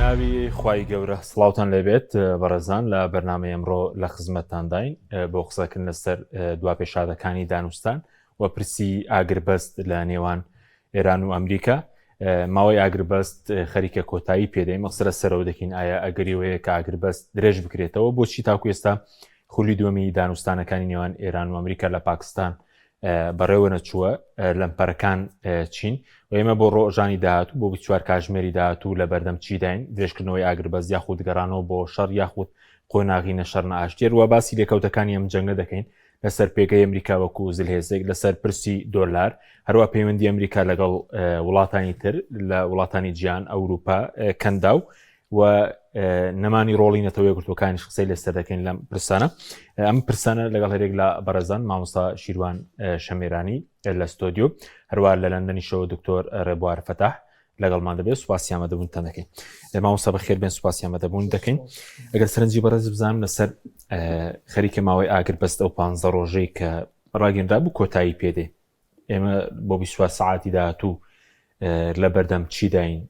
ناوی خوای گەورە سڵاوتان لێبێت بەڕێزان لە بەرنامەی ئەمڕۆ لە خزمەتتانداین بۆ قسەکردن لەسەر دواپێشهاتەکانی دانوستان و پرسی ئاگربەست لە نێوان ئێران و ئەمریکا ماوەی ئاگربەست خەریکە کۆتایی پێدەی مەقسرە سەرەوە دەکەین ئایا ئەگەری وەیە کە ئاگربەست درێژ بکرێتەوە بۆچی تاکو ئێستا خولی دووەمی دانوستانەکانی نێوان ئێران و ئەمریکا لە پاکستان بەڕێوە نەچووە لەمپەرەکان چین و ئێمە بۆ ڕۆژانی داهاتوو بۆ 24 کاژمێری داهاتوو لە بەردەم چیداین درێژکردنەوەی ئاگربەست یاخود گەڕانەوە بۆ شەڕ یاخود قۆناغی نەشەڕ نەئاشتیەر و باسی لێکەوتەکانی ئەم جەنگە دەکەین لەسەر پێگەی ئەمریکا وەکو زلهێزێک لەسەر پرسی دۆلار هەروە پەیوەندی ئەمریکا لەگەڵ وڵاتانی تر لە وڵاتانی جیان ئەوروپا کەنداو و نەمانی ڕۆڵی نەتەوە یەکگرتووەکانیش قسەی لەسەر دەکەین لەم پرسانە ئەم پرسانە لەگەڵ هەرێک لە بەڕێزان مامۆستا شیروان شەمێرانی لە ستۆدیۆ هەروە لە لەندەنیشەوە دکتۆر ڕێبوار فەتاح لەگەڵمان دەبێت سوپاسی ئامادەبوونتان دەکەین مامۆستا بەخێر بێن سوپاسی ئامادەبوون دەکەین ئەگەر سەرنجی بەڕێز بزانم لەسەر خەریکە ماوەی ئاگر بەست ئەو پ ڕۆژەی کە ڕاگەنرا بوو کۆتایی پێدێ ئێمە بۆ 24 سعاتی داهاتوو لە بەردەم چیداین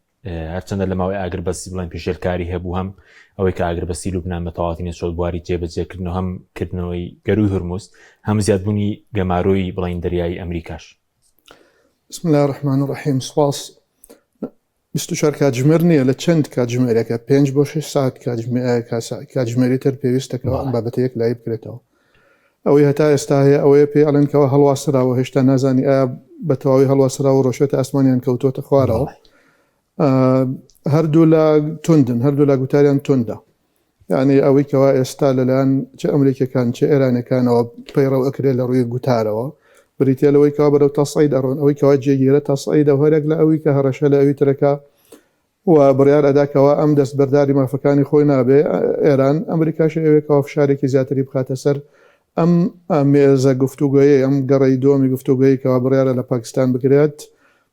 هەرچەندە لە ماوەی ئاگربەستی بڵێن پێشێلکاری هەبوو هەم ئەوەی کە ئاگربەستی لوبناان بە تەواتی نەچۆت بواری جێبەجێکردن و هەم کردنەوەی گەروی هورمز هەم زیادبوونی گەمارۆی بڵین دەریایی ئەمریکاش. بسم اللە الرحمن الرحیم سوپاس 24 کاتژمێر نییە لە چەند کاتژمێرێکە پێنج بۆ شش ساعت کاتژمێری تر پێویستە کەەوە ئەم بابەتە یەک لای بکرێتەوە ئەوەی هەتا ئێستا هەیە ئەوەیە پێی ئەڵێن کەوا هەڵواسراوە هێشتا نازانی ئایا بە تەواوی هەڵواسراوە ڕۆشێتە ئاسمانیان کەوتۆتە خوارەوە هەردوو لە توندن هەردوو لە گوتاریان توندە یعنی ئەوەی کەوا ئێستا لەلایەن چ ئەمریکەکان چ ئێرانەکانەوە پەیڕەو ئەکرێت لە ڕووی گوتارەوە بریتە لەوەی کەوا بەرەو تەسعید ئەڕۆن ئەوەی کەوا جێگیرە تەسعیدە هەرێک لە ئەوی کە هەڕەشە لە ئەوی ترەکە و بڕیار ئەدا کەوا ئەم دەستبەرداری مافەکانی خۆی نابێ، ئێران، ئەمریکاش ئەیەوێ کەوا فشارێکی زیاتری بخاتە سەر ئەم مێزە گفتوگۆیەی، ئەم گەڕەی دووەمی گفتوگۆیەی کەوا بڕیارە لە پاکستان بکرێت،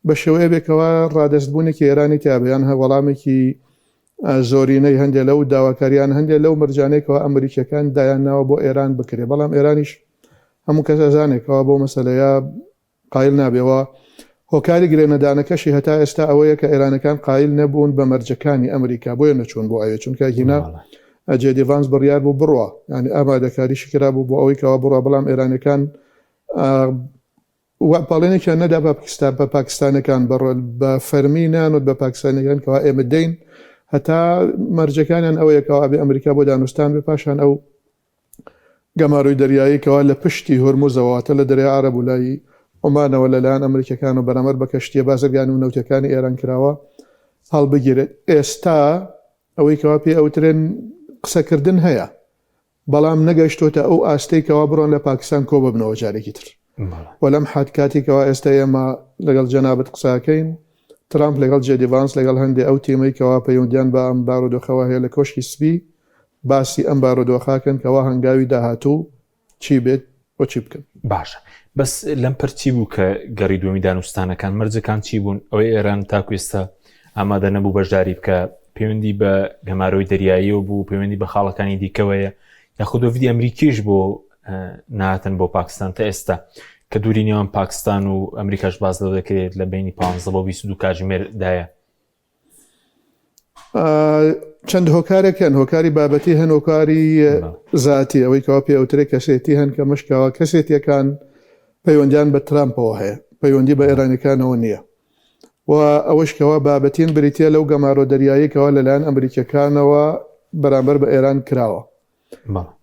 بە شێوەیە بێ کەوا ڕادەستبوونێکی ئێرانی تیا بێ یان وەڵامێکی زۆرینەی هەندێ لەو داواکاریان هەندێ لەو مەرجانەی کەوا ئەمریکیەکان دایانناوە بۆ ئێران بکرێ، بەڵام ئێرانیش هەموو کەس ئەزانێ کەوا بەو مەسەلەیە قایل نابێ و هۆکاری گرێ نەدانەکەشی هەتا ئێستا ئەوەیە کە ئێرانەکان قایل نەبوون بە مەرجەکانی ئەمریکا بۆیە نەچوون بۆ ئەوێ چونکە هینا جێدی ڤانس بڕیار بوو بڕوا یانی ئامادەکاریشی کرابوو بۆ ئەوەی کەوا بڕوا بەڵام ئێرانەکان بەڵێنێکیان نەدا بە پاکستان بە پاکستانەکان بە فەرمی نانوت بە پاکستانەکان کەوا ئێمە دەین هەتا مەرجەکانیان ئەوەیە کەوا ئەبێ ئەمریکا بۆ دانوستان بێ پاشان ئەو گەمارۆی دەریایی کەوا لە پشتی هورمزەوە واتە لە دەریای عەرەب و لای عومانەوە لەلایەن ئەمریکیەکان و بەرامبەر بە کەشتیە بازرگانی و نەوتیەکانی ئێران کراوە هەڵبگیرێت. ئێستا ئەوەی کەوا پێی ئەوترێن قسەکردن هەیە بەڵام نەگەشتۆتە ئەو ئاستەی کەوا بڕۆن لە پاکستان کۆببنەوە جارێکی تر و لەم حات کاتی کەوا ئێستا ئێمە لەگەڵ جەنابت قساکەین ترامپ لەگەڵ جێدی ڤانس لەگەڵ هەندێ ئەو تیمەی کەوا پەیوەندیان بە ئەم بارودۆخەوە هەیە لە کۆشکی سپی باسی ئەم بارودۆخە کەن کەوا هەنگاوی داهاتوو چی بێت و چی بکەن. باشە بەس لەمپەر چی بوو کە گەڕی دووەمی دانوستانەکان مەرجەکان چی بوون ئەوەی ئێران تاکو ئێستا ئامادە نەبوو بەشداری بکە پەیوەندی بە گەمارۆی دەریاییەوە بوو پەیوەندی بە خاڵەکانی دیکەوەیە یاخود وەفدی ئەمریکیش بۆ ناتن بۆ پاکستان تا ئێستا کە دووری نێوان پاکستان و ئەمریکاش باز لەوە دەکرێت لە بینی 15 بۆ 22 کاتژمێر دایە چەند هۆکارێک هەن هۆکاری بابەتی هەن هۆکاری زیاتی ئەوەی کەوا پێ ئەوترێ کەسێتی هەن کە مشکەوە کەسێتیەکان پەیوەندیان بە ترامپەوە هەیە پەیوەندی بە ئێرانەکانەوە نییە و ئەوەش کەوا بابەتین بریتە لەو گەمارۆ دەریایی کەوا لەلایەن ئەمریکیەکانەوە بەرامبەر بە ئێران کراوە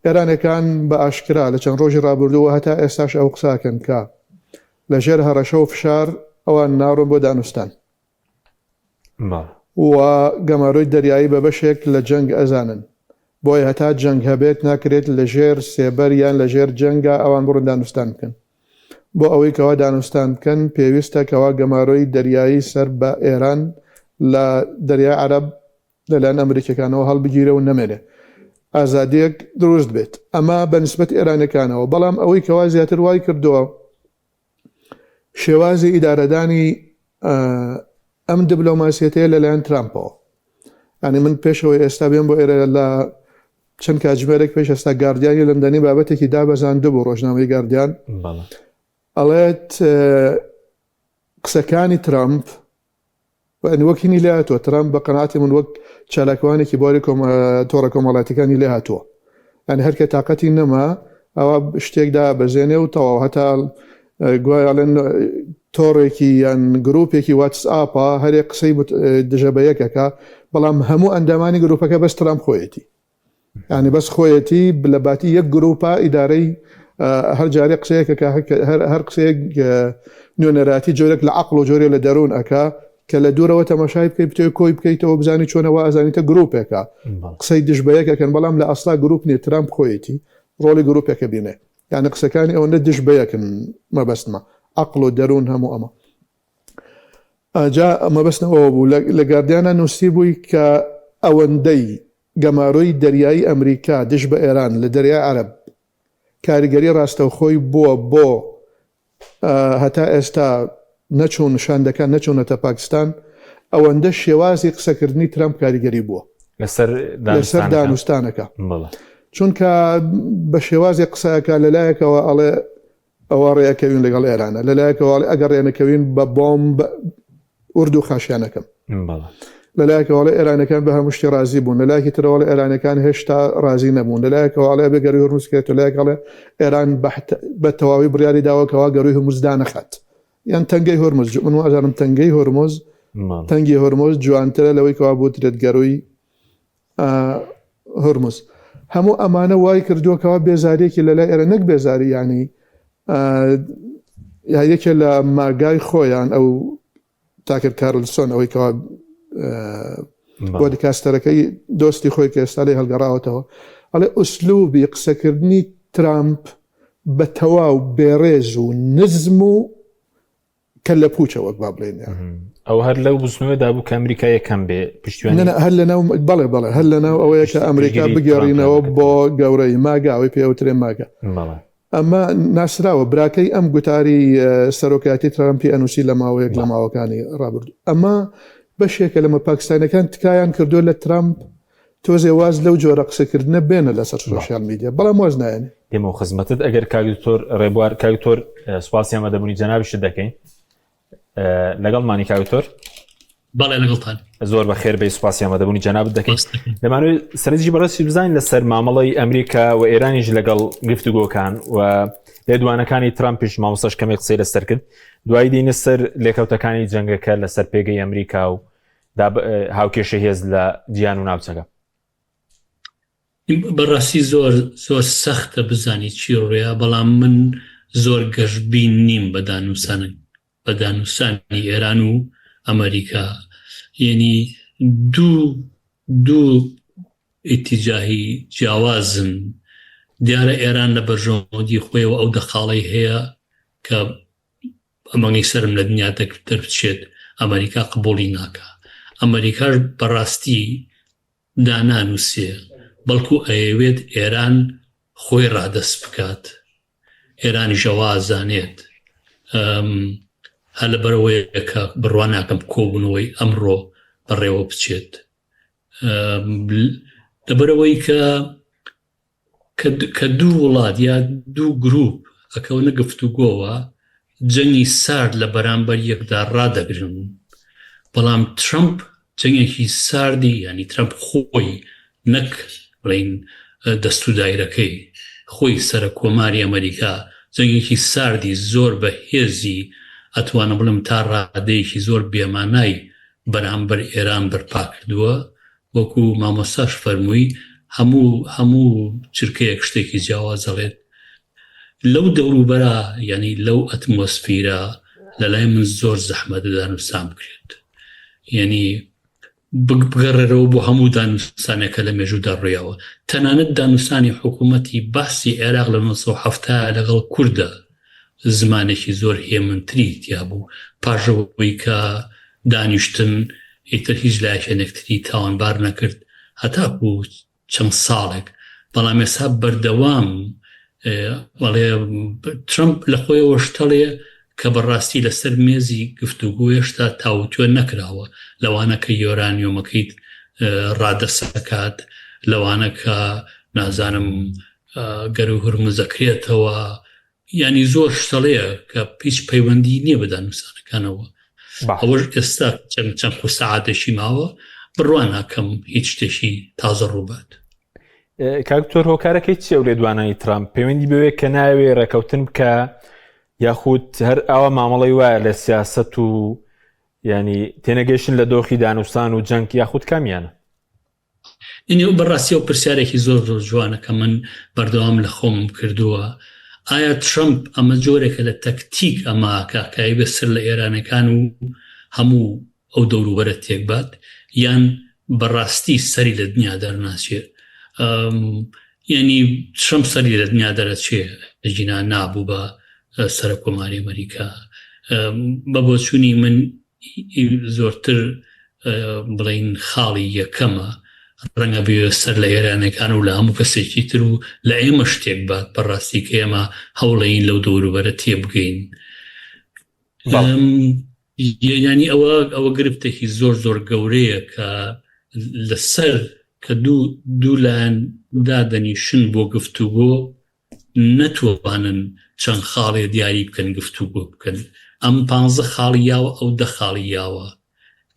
ئێرانەکان بە ئاشکرا لە چەند ڕۆژی ڕابردووە هەتا ئێستاش ئەو قساکەن کە لەژێر هەڕەشە و فشار ئەوان ناڕۆن بۆ دانوستان و گەمارۆی دەریایی بە بەشێک لە جەنگ ئەزانن، بۆیە هەتا جەنگ هەبێت ناکرێت لە ژێر سێبەر یان لە ژێر جەنگا ئەوان بڕۆن دانوستان بکەن. بۆ ئەوەی کەوا دانوستان بکەن پێویستە کەوا گەمارۆی دەریایی سەر بە ئێران لە دەریای عەرەب لەلایەن ئەمریکیەکانەوە هەڵبگیرێ و نەمێنێ ئازادیەک دروست بێت. ئەمە بە نسبەت ئێرانیەکانەوە، بەڵام ئەوەی کەوا زیاتر وای کردووە شێوازی ئیدارەدانی ئەم دبلۆماسیەتەیە لەلایەن ترامپەوە ینی من پێشەوەی ئێستا بێم بۆ ئێرە لە چەند کاتژمێرێک پێش ئێستا گاردیانی لەندەنی بابەتێکی دابەزاندبوو ڕۆژنامەی گاردیان ئەڵێت قسەکانی ترامپ. یانی وەک هینی لێ هاتووە ترامپ بە قەناعەتی من وەک چالاکوانێکی بواری تۆڕە کۆمەڵاتیەکانی لێ هاتووە یانی هەر کە تاقەتی نەما ئەوە شتێکدا بەزێنێ و تەواو هەتا گوایە ئەڵێن تۆڕێکی یان گروپێکی واتس ئاپا هەرێ قسەی دژە بە یەکەکە بەڵام هەموو ئەندامانی گروپەکە بەس ترامپ خۆیەتی یانی بەس خۆیەتی لە باتی یەک گروپە ئیدارەی هەر جارێ قسەیەکە هەر قسەیەک نوێنەراتی جۆرێک لە عقل و جۆرێ لە دەروون ئەکا کە لە دوورەوە تەماشای بکەیت بتەوێت کۆی بکەیتەوە بزانی چۆنەوە ئەزانیتە گروپێکە قسەی دژ بە یەکەکەن بەڵام لە ئەسلا گروپ نیە ترامپ خۆیەتی ڕۆڵی گروپێکە بینێ یعنی قسەکانی ئەوەندە دژ بە یەکن مەبەستمە عقل و دەروون هەموو ئەمە جا مەبەستم ئەوە بوو لە گاردیانا نووسیبووی کە ئەوەندەی گەمارۆی دەریایی ئەمریکا دژ بە ئێران لە دەریای عەرەب کاریگەری ڕاستەوخۆی بووە بۆ هەتا ئێستا نەچوون شاندەکان نەچوونەتە پاکستان ئەوەندە شێوازی قسەکردنی ترامپ کاریگەری بووە لەسەر لەسەر دانوستانەکە چونکە بە شێوازی قسەکە لەلایەکەوە ئەڵێ ئەوە ڕێئەکەوین لەگەڵ ئێرانە لەلایەکەوە ئەڵێ ئەگەر ڕێنەکەوین بە بۆمب ورد و خاشیانەکەم لەلایەکەوە ئەڵێ ئێرانەکان بە هەموو شتی ڕازی بوون لەلایەکی ترەوە ئەڵێ ئێرانەکان هێشتا ڕازی نەبوون لەلایەکەوە ئەڵێ ئەبێ گەرووی هورمز بکرێت لەلایەک ئەڵێ ئێران بە تەواوی بڕیاری داوە کەوا گەرووی هورمز دانەخات یان تەنگەی هورمز من وازانم تەنگەی هورمز تەنگی هورمز جوانترە لەوەی کەوا بوترێت گەرووی هورمز. هەموو ئەمانە وای کردووە کەوا بێزاریەکی لەلای ئێرە نەک بێزاری ینی یەکێ لە ماگای خۆیان ئەو تاکر کارلسۆن ئەوەی کەوا بۆدکاستەرەکەی دۆستی خۆی کە ئێستا لێ هەڵگەڕاوەتەوە ئەڵێ ئوسلوبی قسەکردنی ترامپ بە تەواو بێڕێز و نزم و کەللە پوچە وەک با بڵێین ئەو هەر لەو بزنەوەدا بوو کە ئەمریکا یەکەم بێ پشتیوانی هەر لەناو بەڵێ بەڵێ هەر لەناو ئەوەیە کە ئەمریکا بگەڕینەوە بۆ گەورەی ماگا ئەوەی پێوترێ ماگا ئەمە ناسراوە براکەی ئەم گوتاری سەرۆکایەتی ترامپی ئەنووسی لە ماوەیەک لە ماوەکانی ڕابردوو ئەمە بەشێکە لەمە پاکستانەکان تکایان کردو لە ترامپ تۆزێ واز لەو جۆرە قسەکردنە بێنە لەسەر سۆشیال میدیا بەڵام واز نایەنێ. دێمەوە خزمەتت ئەگەر کاک دکتۆر ڕێبوار کاک دکتۆر سوپاسی ئامادەبوونی جەنابیشت دەکەین لەگەڵمانی کاک دکتۆر بەڵێ لەگەڵتان زۆر بە خێر بێ سوپاسی ئامادەبوونی جەنابت دەکەین دەمانەوێت سەرنجی بەڕێزی بزانین لەسەر مامەڵەی ئەمریکا و ئێرانیش لەگەڵ گفتوگۆکان و لێدوانەکانی ترامپیش مامۆستاش کەمێک قسەی لەسەر کرد دوایی دێینە سەر لێکەوتەکانی جەنگەکە لەسەر پێگەی ئەمریکا و هاوکێشە هێز لە جیهان و ناوچەکە؟ بەڕاستی زۆر زۆر سەختە بزانی چی ڕوویا بەڵام من زۆر گەشبین نیم بە دانوسان بە دانوسانی ئێران و ئەمریکا یعنی دوو دوو ئیتیجاهی جیاوازن دیارە ئێران لە بەرژەوەندی خۆیەوە ئەو دەخاڵەی هەیە کە ئەمەگەی سەرم لە دنیا دەربچێت ئەمریکا قبوڵی ناکا ئەمریکاش بەڕاستی دانانوسێ بەڵکو ئەیەوێت ئێران خۆی ڕادەست بکات ئێرانیش ئەوە ئەزانێت هەر لەبەرئەوەیە کە بڕوا ناکەم کۆبوونەوەی ئەمڕۆ بەڕێوە بچێت لەبەرئەوەی کە کە دوو وڵات یا دوو گروپ ئەکەونە گفتوگۆوە جەنگی سارد لە بەرامبەر یەکدا ڕادەگرن بەڵام ترەمپ جەنگێکی ساردی ینی ترەمپ خۆی نەک بڵین دەست و دایرەکەی خۆی سەرە کۆماری ئەمریکا جەنگێکی ساردی زۆر بە هێزی ئەتوانم بڵێم تا ڕادەیەکی زۆر بێمانای بەرامبەر ئێران بەرپا کردووە وەکو مامۆستاش فەرمووی هەموو هەموو چرکەیەک شتێکی جیاواز دەڵێت لەو دەوروبەرە یعنی لەو ئەتمۆسفیرە لە لای من زۆر زەحمەتە دانوستان بکرێت یعنی بگەڕێرەوە بۆ هەموو دانوستانێکە لە مێژوودا ڕوویاوە تەنانەت دانوستانی حکوومەتی باسی عێراق لە 1970 لەگەڵ کوردە زمانێکی زۆر هێمنتری تیا بوو پاش ئەوەی کە دانیشتن ئیتر هیچ لایەکیان یەکتری تاوانبار نەکرد هەتاکو چەند ساڵێک بەڵام ئێستا بەردەوام بەڵێ ترەمپ لە خۆیەوە شتەڵێ کە بەڕاستی لەسەر مێزی گفتوگۆ هێشتا تاوتوێ نەکراوە لەوانە کە یۆرانیۆمەکەیت ڕادەسەکات لەوانە کە نازانم گەروی هورمز دەکرێتەوە یانی زۆر شتەڵەیە کە هیچ پەیوەندی نییە بە دانوسانەکانەوە. ئەوەش ئێستا چەند چەند خو سەعاتێکی ماوە بڕوا ناکەم هیچ شتێکی تازە ڕووبات. کاک دکتۆر هۆکارەکەی چیە ئەو لێدوانانی ترامپ پەیوەندی بەوێ کە ناوێ ڕێکەوتن بکە یاخود هەر ئاوا مامەڵەی وایە لە سیاست و ینی تێنەگەیشتن لە دۆخی دانوستان و جەنگ یاخود کامیانە؟ یعنی ئەو بەڕاستی ئەو پرسیارێکی زۆر زۆر جوانە کە من بەردەوام لە خۆمم کردووە ئایا ترەمپ ئەمە جۆرێکە لە تەکتیک ئەماکە کە ئەیبێ سەر لە ئێرانەکان و هەموو ئەو دەوروبەرە تێکبات یان بەڕاستی سەری لە دنیا دەرناچێت یعنی ترەمپ سەری لە دنیا دەرەچێ ژینا نابوو بە سەرۆک کۆماری ئەمریکا بە بۆچوونی من زۆرتر بڵین خاڵی یەکەمە ڕەنگە بێ سەر لە ئێرانەکان و لە هەموو کەسێکی تر و لە ئێمە شتێک بات بەڕاستی کە ئێمە هەوڵین لەو دەوروبەرە تێبگەین ینی ئەوە ئەوە گرفتێکی زۆر زۆر گەورەیە کە لەسەر کە دوو دوو لایەن دادەنیشن بۆ گفتوگۆ نەتوانن چەند خاڵێ دیاری بکەن گفتوگۆ بکەن ئەم پ خاڵی یاوە ئەو دە خاڵی یاوە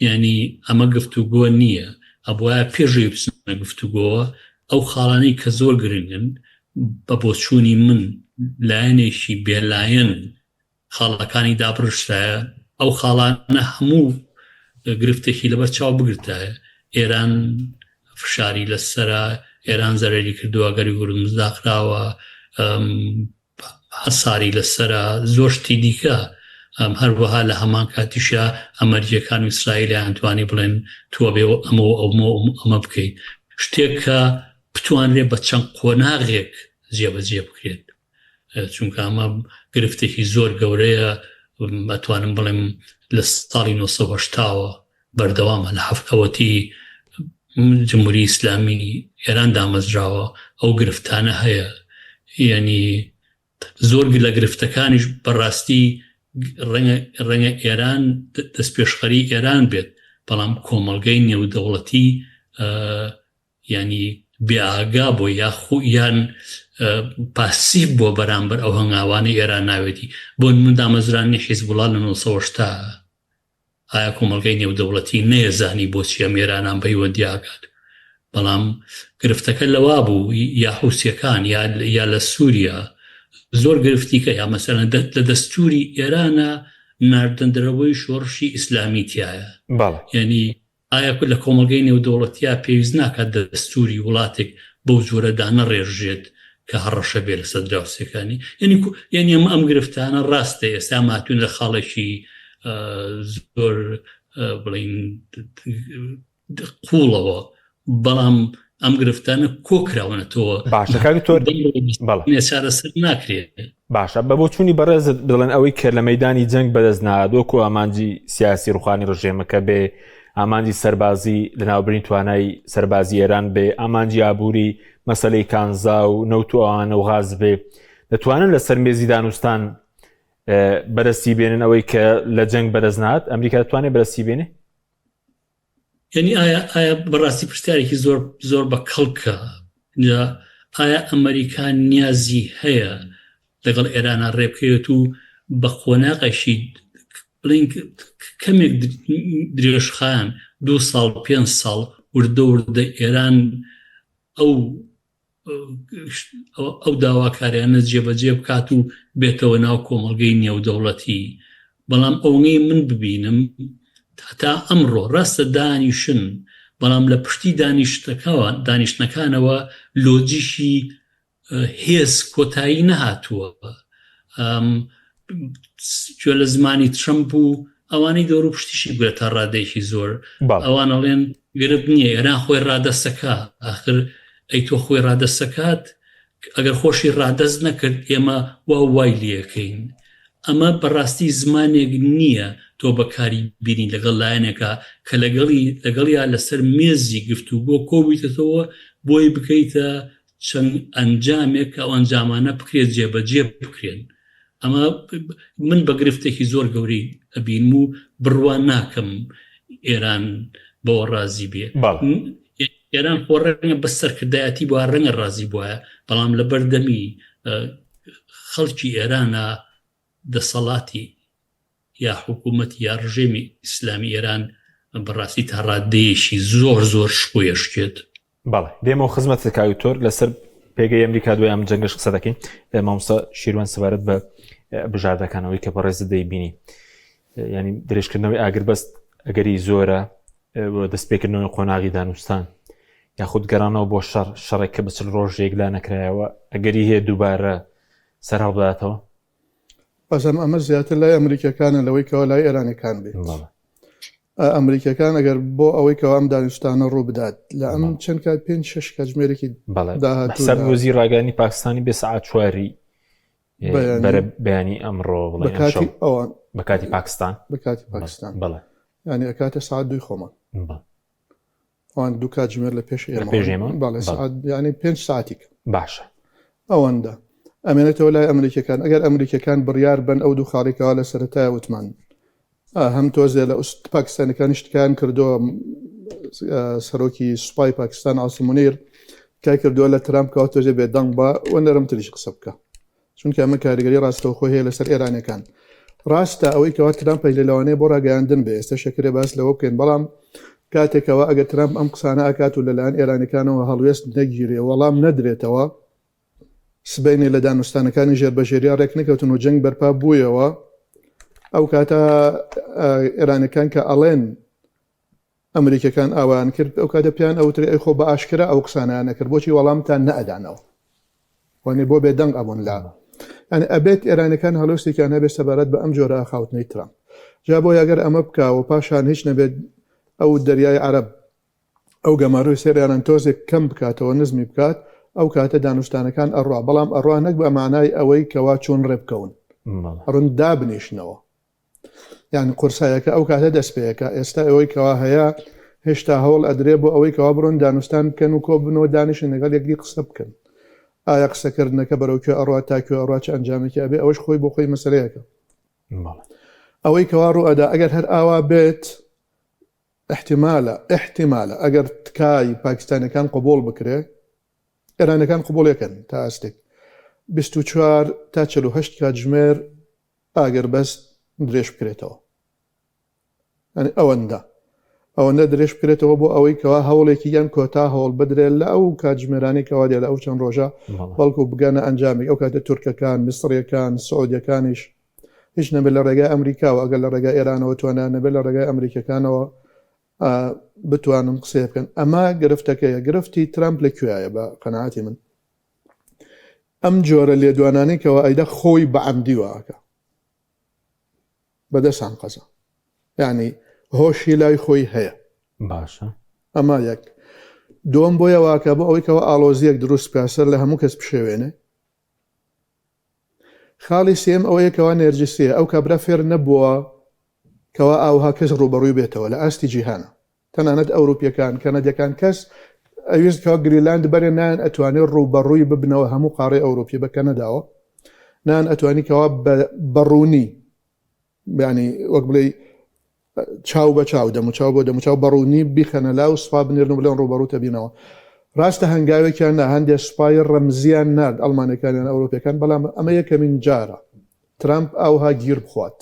یعنی ئەمە گفتوگۆ نییە ئەبواە پێشەوەی بچنە گفتوگۆوە ئەو خاڵانەی کە زۆر گرنگن بە بۆچوونی من لایەنێکی بێلایەن خاڵەکانی دابڕشتایە ئەو خاڵانە هەموو گرفتێکی لەبەر چاو بگرتایە ئێران فشاری لەسرە ئێران زەرری کردووە گەری هورمز داخراوە حەساری لەسرە زۆر شتی دیکە هەروەها لە هەمان کاتیشە ئەمەریەکان و ئیسرائیلیان توانی بڵێن تۆ بێ ئەمە ئەومە ئەمە بکەیت شتێک کە بتوانرێت بە چەند قۆناغێک جێبەجێ بکرێت چونکە ئەمە گرفتێکی زۆر گەورەیە ئەتوانم بڵێم لە ساڵی 1970ەوە بەردەوامە لە هەفتەوەتی جمهوری ئیسلامی ئێران دامەزراوە ئەو گرفتانە هەیە یعنی زۆر لە گرفتەکانیش بەڕاستی ڕەنگە ڕەنگە ئێران دەستپێشخەری ئێران بێت بەڵام کۆمەڵگەی نێودەوڵەتی یانی بێ ئاگا بۆ یاخو یان پاسیڤ بۆ بەرامبەر ئەو هەنگاوانەی ئێران ناوێتی بۆ من دامەزرانی حیزبوڵا لە 1970 ئایا کۆمەڵگەی نێودەوڵەتی نەیەزانی بۆچی ئەم ئێرانان پەیوەندی ئاگات بەڵام گرفتەکە لەوا بوو یا حوسیەکان یا لە سووریا زۆر گرفتیکە یا مەسەلەن لە دەستوری ئێرانە ناردندرەوەی شۆڕشی ئیسلامی تایە یعنی ئایا لە کۆمەڵگەی نێودەوڵەتیا پێویست ناکات دەستووری وڵاتێک بەو جۆرە دانەڕێژرێت کە هەڕەشە بێ لەسەر دراوسێکانی؟ یعنی یعنی ئەم ئەم گرفتانە ڕاستە ئێستا ماتوون لە خاڵێکی زۆر بڵین قوڵەوە بەڵام ئەم گرفتانە کۆکراونەتەوە باشە کاک تۆر چارەسەر ناکرێت باشە بە بۆچوونی بەڕێزت بڵێن ئەوەی کە لە مەدانی جەنگ بەدەست نات وەکو ئامانجی سیاسی ڕوخانی ڕژێمەکە بێ ئامانجی سەربازی لەناوبرین توانای سەربازی ئێران بێ ئامانجی ئابووری مەسلەی کانزا و نەوت و ئەوانە و غاز بێ دەتوانن لەسەر مێزی دانوستان بەرەسی بێنن ئەوەی کە لە جەنگ بەدەست نات ئەمریکا دەتوانێت بەرەسی بێنێ یعنی ئایا ئایا بەڕاستی پرسیارێکی زۆر زۆر بە کەڵکە جا ئایا ئەمریکا نیازی هەیە لەگەڵ ئێرانە ڕێبکەوێت و بە قۆناغێکی بڵین کەمێک درێژخایەن دو ساڵ پێ ساڵ وردە وردە ئێران ئەو ئەو داواکاریانە جێبەجێ بکات و بێتەوە ناو کۆمەڵگەی نێودەوڵەتی بەڵام ئەوەی من ببینم تا ئەمڕۆ ڕاستە دانیشن بەڵام لە پشتی دانیشتەکەوە دانیشتنەکانەوە لۆجیکی هێز کۆتایی نەهاتووە گوێ لە زمانی ترەمپ و ئەوانەی دەور و پشتیشی بگرە تا ڕادەیەکی زۆر ئەوان ئەڵێن گرفت نییە ئێران خۆی ڕادەستەکە ئاخر ئەی تۆ خۆی ڕادەستەکات ئەگەر خۆشی ڕادەست نەکرد ئێمە وا وای لەکەین ئەمە بەڕاستی زمانێک نییە تۆ بەکاری بینی لەگەڵ لایەنێکە کە لەگەڵی لەگەڵیا لەسەر مێزی گفتوگۆ کۆبیتەوە بۆی بکەیتە چەند ئەنجامێک کە ئەو ئەنجامانە بکرێت جێبەجێ بکرێن ئەمە من بە گرفتێکی زۆر گەورەی ئەبینم و بڕوا ناکەم ئێران بەوە ڕازی بێ ئێران خۆ ڕەنگە بە سەرکردایەتی بووە ڕەنگە ڕازی بووە بەڵام لە بەردەمی خەڵکی ئێرانە دەسەڵاتی. یا حکوومەت یا ڕژێمی ئیسلامی ئێران بەڕاستی تا ڕادەیەکی زۆر زۆر شکۆیەشکێت. بەڵێ دێمەوە خزمەتت کاک دکتۆر لەسەر پێگەی ئەمریکا دوای ئەم جەنگەش قسە دەکەین مامۆستا شیروان سەبارەت بە بژاردەکانەوەی کە بەڕێزت دەیبینی ینی درێژکردنەوەی ئاگربەست ئەگەری زۆرە دەستپێکردنەوەی قۆناغی دانوستان یاخود گەڕانەوە بۆ شەڕ شەڕێک کە بە 40 ڕۆژێک لا نەکرایەوە ئەگەری هەیە دووبارە سەر هەڵبداتەوە بەزەم ئەمە زیاتر لای ئەمریکەکانە لەوەی کەەوە لای ئێرانەکان بێت ئەمریکەکان ئەگەر بۆ ئەوەی کەوا ئەم دانوستانە ڕوو بدات لە ئەم چەند کات پێنج شش کاتژمێرێکی داهاتوو وەزیر ڕاگەیاندنی پاکستانی بێ سەعات چواری بەیانی ئەمڕۆ بە کاتی ئەوان بە کاتی پاکستان بە کاتی پاکستان بەڵێ یعنی ئەکاتە سعات دوی خۆمان ئەوان دوو کاتژمێر لە پێش ئێمە پێش ئێمە بەڵێ سعات یعنی پێنج ساعتیک باشە ئەوەندە ئەمێنێتەوە لای ئەمریکیەکان ئەگەر ئەمریکیەکان بڕیار بەن ئەو دوو خاڵێکەوە لە سەرەتای وتمان هەم تۆزێ لە پاکستانەکانیش تکایان کردووە سەرۆکی سوپای پاکستان عاصم منیر تکای کردووە لە ترامپ کەوا تۆزێ بێدەنگ بە و نەرمتریش قسە بکە چونکە ئەمە کاریگەری ڕاستەوخۆ هەیە لەسەر ئێرانەکان ڕاستە ئەوەی کەوا ترامپ لە لەوانەیە بۆ ڕاگەیاندن بێ ئێستا شەکرێ باس لەوە بکەین بەڵام کاتێکەوە ئەگەر ترامپ ئەم قسانە ئەکات و لەلایەن ئێرانەکانەوە هەڵوێست نەگیرێ وەڵام نەدرێتەوە سبەینێ لە دانوستانەکانی ژێربەژێریا ڕێکنەکەوتن و جەنگ بەرپا بوویەوە، ئەو کاتە ئێرانەکان کە ئەڵێن ئەمریکەکان ئاوایان کرد، ئەو کاتە پێیان ئەوترێ ئەی خۆ بە ئاشکرا ئەو قسانەیان ئەکرد، بۆچی وەڵامتان نەئەدانەوە؟ وانێ بۆ بێدەنگ ئەبوون لە یعنی ئەبێت ئێرانەکان هەڵوێستێکیان هەبێت سەبارەت بە ئەم جۆرە ئاخاوتنەی ترامپ. جا بۆیە ئەگەر ئەمە بکا و پاشان هیچ نەبێت ئەو دەریای عەرەب ئەو گەمارۆی سەر ئێران تۆزێک کەم بکاتەوە نزمی بکات ئەو کاتە دانوستانەکان ئەڕوا بەڵام ئەڕوا نەک بە مانای ئەوەی کەوا چۆن ڕێ بکەون ئەڕۆن دابنیشنەوە یان قورسایەکە ئەو کاتە دەست پێەکە ئێستا ئەوەی کەوا هەیە هێشتا هەوڵ ئەدرێ بۆ ئەوەی کەوا بڕۆن دانوستان بکەن و کۆبنەوە دانیشن لەگەڵ یەکدی قسە بکەن ئایا قسەکردنەکە بەرەو کوێ ئەڕوا تا کوێ ئەڕوا چ ئەنجامێکی ئەبێ ئەوەش خۆی بۆ خۆی مەسەلەیەکە ئەوەی کەوا ڕوو ئەدا ئەگەر هەر ئاوا بێت ئیحتیمالە ئیحتیمالە ئەگەر تکای پاکستانیەکان قبوڵ بکرێ ئێرانەکان قبوڵیەکەن تا ئاستێک 24 تا 48 کاتژمێر ئاگربەست درێژ بکرێتەوە یعنی ئەوەندە ئەوەندە درێژ بکرێتەوە بۆ ئەوەی کەوا هەوڵێکی یان کۆتا هەوڵ بدرێت لە ئەو کاتژمێرانی کەوا دێ لە ئەو چەند ڕۆژە بەڵکو بگەنە ئەنجامێک ئەو کاتە تورکەکان میسڕیەکان سعودیەکانیش هیچ نەبێت لە ڕێگای ئەمریکاوە ئەگەر لە ڕێگای ئێرانەوە توانایان نەبێت لە ڕێگای ئەمریکیەکانەوە بتوانن قسەیە بکەن ئەمە گرفتەکەیە گرفتی ترامپ لە کوێیە بە قەناعەتی من ئەم جۆرە لێدوانانەی کەەوە ئەیدا خۆی بە عەمدی واکە بەدەسان قەزا یعنی هۆشی لای خۆی هەیە باشە ئەمە یەک دوم بۆیە واکە بۆ ئەوەی کەەوە ئاڵۆزیەک دروست بکە سەر لە هەموو کەس پشێوێنێ خاڵی سێیەم ئەوەیە کەوا نێرجسیە، ئەو کابرا فێر نەبووە کەوا ئاوها کەس ڕووبەڕووی بێتەوە لە ئاستی جیهانا، تەنانەت ئەوروپیەکان، کەنەدیەکان کەس ئەویست کەوا گریلاند بەرێ نایان ئەتوانی ڕووبەڕووی ببنەوە هەموو قاڕەی ئەوروپی بە کەنەداوە نایان ئەتوانی کەوا بە ڕوونی یانی وەک بڵێی چاو بە چاو دەموچاو بۆ دەموچاو بەڕوونی بیخەنە لا و سوپا بنێرن و بڵێن ڕووبەڕوو تەبینەوە ڕاستە هەنگاوێکیان نا هەندێک سوپای ڕەمزیان نارد ئەڵمانەکانیان ئەوروپیەکان بەڵام ئەمە یەکەمین جارە ترامپ ئاوها گیر بخوات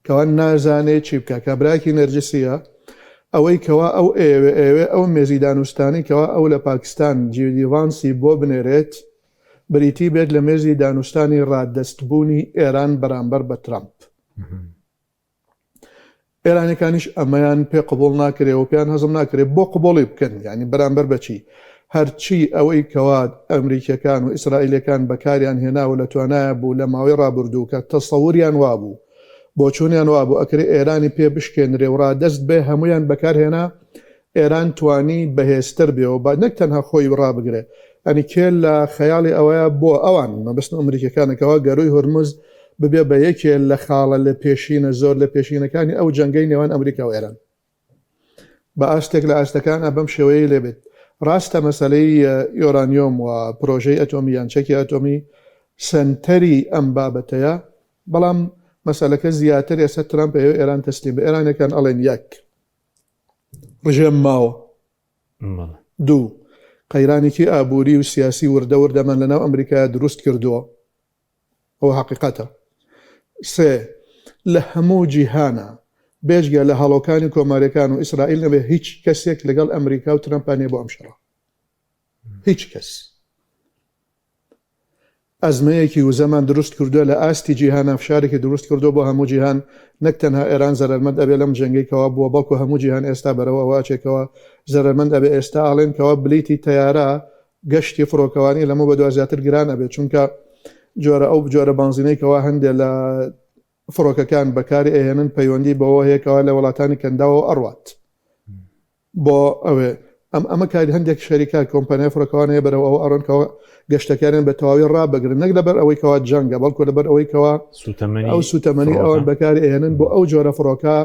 کەوا نازانێ چی بکە کابراکی نەرجسیە ئەوەی کەوا ئەو ئەیەوێ ئەیەوێ ئەو مێزی دانوستانی کەوا ئەو لە پاکستان جیدی ڤانسی بۆ بنێرێت بریتی بێت لە مێزی دانوستانی ڕادەستبوونی ئێران بەرامبەر بە ترامپ. ئێرانەکانیش ئەمەیان پێ قبوڵ ناکرێ و پێیان هەزم ناکرێ بۆ قبوڵی بکەن یعنی بەرامبەر بەچی هەرچی ئەوەی کەوا ئەمریکیەکان و ئیسرائیلەکان بەکاریان هێناوە لە توانایە بوو لە ماوەی ڕابردوو کە تەسەوریان وابوو بۆچوونیان وابوو ئەکرێ ئێرانی پێ بشکێنرێ و ڕادەست بێ هەمویان بەکارهێنا ئێران توانی بەهێزتر بێ و با نەک تەنها خۆی ڕابگرێ یانی کێ لە خەیاڵی ئەوەیە بۆ ئەوان مەبەستم ئەمریکیەکانە کەوا گەرووی هورمز ببێ بە یەکێ لە خاڵە لە پێشینە زۆر لە پێشینەکانی ئەو جەنگەی نێوان ئەمریکا و ئێران بە ئاستێک لە ئاستەکانە بەم شێوەیەی لێ بێت ڕاستە مەسەلەی یۆرانیۆم و پرۆژەی ئەتۆمی یان چەکی ئەتۆمی سەنتەری ئەم بابەتەیە بەڵام مەسەلەکە زیاتر ئێستا ترامپ ئەیەوێ ئێران تەسلیم بێ ئێرانەکان ئەڵێن یەک ڕژێم ماوە. دوو، قەیرانێکی ئابووری و سیاسی وردە وردەمان لەناو ئەمریکایا دروست کردووە. ئەوە هەقیقەتە. سێ، لە هەموو جیهانا بێجگە لە هەڵۆکانی کۆماریەکان و ئیسرائیل نەبێ هیچ کەسێک لەگەڵ ئەمریکا و ترەمپا نیە بۆ ئەم شەڕە. هیچ کەس. ئەزمەیەکی وزەمان دروست کردوە لە ئاستی جیهانا فشارێکی دروست کردوە بۆ هەموو جیهان نەک تەنها ئێران زەرەرمەند ئەبێ لەم جەنگەی کەوا بووە بەڵکو هەموو جیهان ئێستا بەرەو ئەوە ئەچێ کەوا زەرەرمەند ئەبێ ئێستا ئەڵێن کەوا بلیتی تەیارە گەشتی فڕۆکەوانی لەمە بەدوا زیاتر گران ئەبێ چونکە جۆرە ئەو جۆرە بانزینەی کەوا هەندێ لە فڕۆکەکان بەکاری ئەهێنن پەیوەندی بەوە هەیە کەوا لە وڵاتانی کەنداوەوە ئەڕوات بۆ ئەوێ ئەم ئەمە کاری هەندێک شەریکە کۆمپانیای فڕۆکەوان هەیە بەرەو ئەوە ئەڕۆن کەوا گەشتەکانیان بە تەواوی ڕابگرن نەک لەبەر ئەوەی کەوا جەنگە بەڵکو لەبەر ئەوەی کەوا سوتەمەنی ئەو سوتەمەنی ئەوان فڕۆکە بەکاری ئەهێنن بۆ ئەو جۆرە فڕۆکە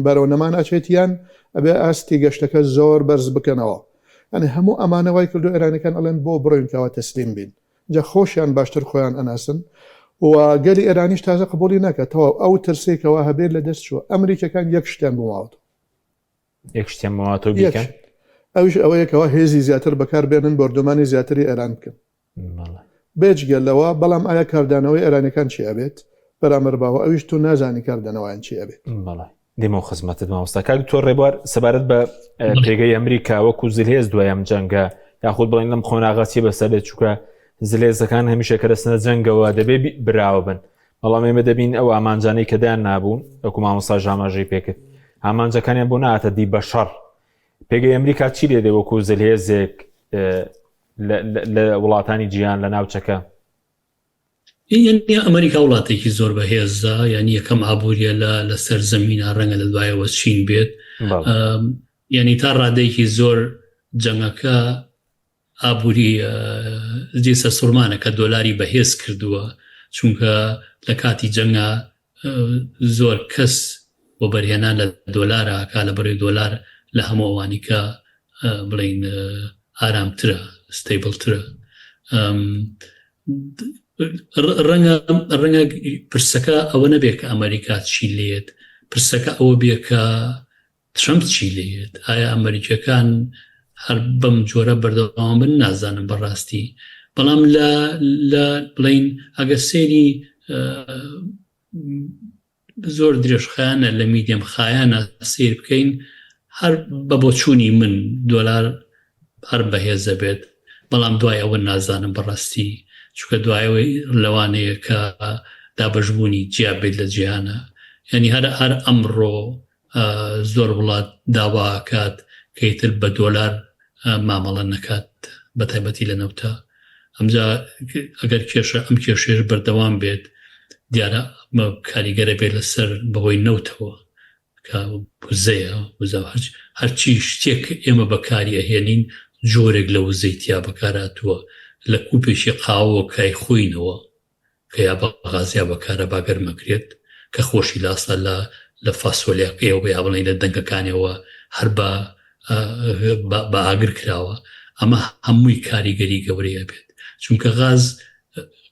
بەرەو نەمان ئەچێت یان ئەبێ ئاستی گەشتەکە زۆر بەرز بکەنەوە یانی هەموو ئەمانە وای کردو ئێرانەکان ئەڵێن بۆ بڕۆین کەوا تەسلیم بین جا خۆشیان باشتر خۆیان ئەناسن و گەلی ئێرانیش تازە قبوڵی ناکات تەواو ئەو ترسەی کەوا هەبێت لە دەست چووە ئەمریکەکان یەک شتیان بۆ ماوەتەوە یەک شتیان بۆ ماوەتەوە یەک بیکەن شت ئەویش ئەوەیە کەوا هێزی زیاتر بەکار بێنن بۆردومانی زیاتری ئێران بکەن بەڵێ. بێجگە لەوە بەڵام ئایا کاردانەوەی ئێرانیەکان چی ئەبێت بەرامبەر بەوە ئەویش تۆ نازانی کاردانەوەیان چی ئەبێت. بەڵێ دێمەوە خزمەتت مامۆستا کاک دکتۆر ڕێبوار سەبارەت بە پێگەی ئەمریکا وەکو زلهێز دوای ئەم جەنگە یاخود بڵێن لەم قۆناغە چی بەسەر دێت چونکە زلهێزەکان هەمیشە کە دەچنە جەنگەوە دەبێ براوە بن بەڵام ئێمە دەبین ئەو ئامانجانەی کە دایان نابوون وەکو مامۆستا ژاماژەی پێکرد ئامانجەکانیان بۆ ناتە دی بە شەڕ پێگەی ئەمریکا چی لێ دێ وەکو زلهێزێک لە وڵاتانی جیهان لە ناوچەکە؟ یعنی ئەمریکا وڵاتێکی زۆر بەهێزە یعنی یەکەم ئابووریە لە لەسەر زەمینە ڕەنگە لە دوایەوە چین بێت یعنی تا ڕادەیەکی زۆر جەنگەکە ئابووری جێ سەرسوڕمانە کە دۆلاری بەهێز کردووە چونکە لە کاتی جەنگا زۆر کەس وەبەرهێنان لە دۆلارا ئەکا لە بەرەی دۆلار لە هەموو ئەوانی کە بڵین ئارامترە ستەیبڵترە ڕەنگە ڕەنگە پرسەکە ئەوە نەبێت کە ئەمریکا چی لێت پرسەکە ئەوە بێ کە ترەمپ چی لێت؟ ئایا ئەمەریکیەکان هەر بەم جۆرە بەردەوام بن؟ نازانم بەڕاستی. بەڵام لە لە بڵین ئەگەر سەیری زۆر درێژخایەنە لە میدیەم خایەنە سیر بکەین هەر بە بۆچوونی من دۆلار هەر بەهێزە بێت بەڵام دوای ئەوە نازانم بەڕاستی چونکە دوایەوەی لەوانەیە کە دابەشبوونی جیا بێت لە جیهانە یعنی هەر هەر ئەمڕۆ زۆر وڵات داوا ئەکات کە ئیتر بە دۆلار مامەڵە نەکات بە تایبەتی لە نەوتا ئەمجا ئەگەر کێشە ئەم کێشەیەش بەردەوام بێت دیارە کاریگەرە بێت لەسەر بەهۆی نەوتەوە کە وزەیە وزە هەرچی شتێک ئێمە بەکاری ئەهێنین جۆرێک لە وزەی تیا بەکاراتووە لە کوپێکی قاوە کای خۆینەوە کە یا بە غاز یا بە کارەبا گەرم ئەکرێت کە خۆشی لاسا لە لە فاسۆلیاکەیەوە یا بڵێین لە دەنکەکانیەوە هەر بە بە ئاگر کراوە ئەمە هەمووی کاریگەری گەورەی ئەبێت چونکە غاز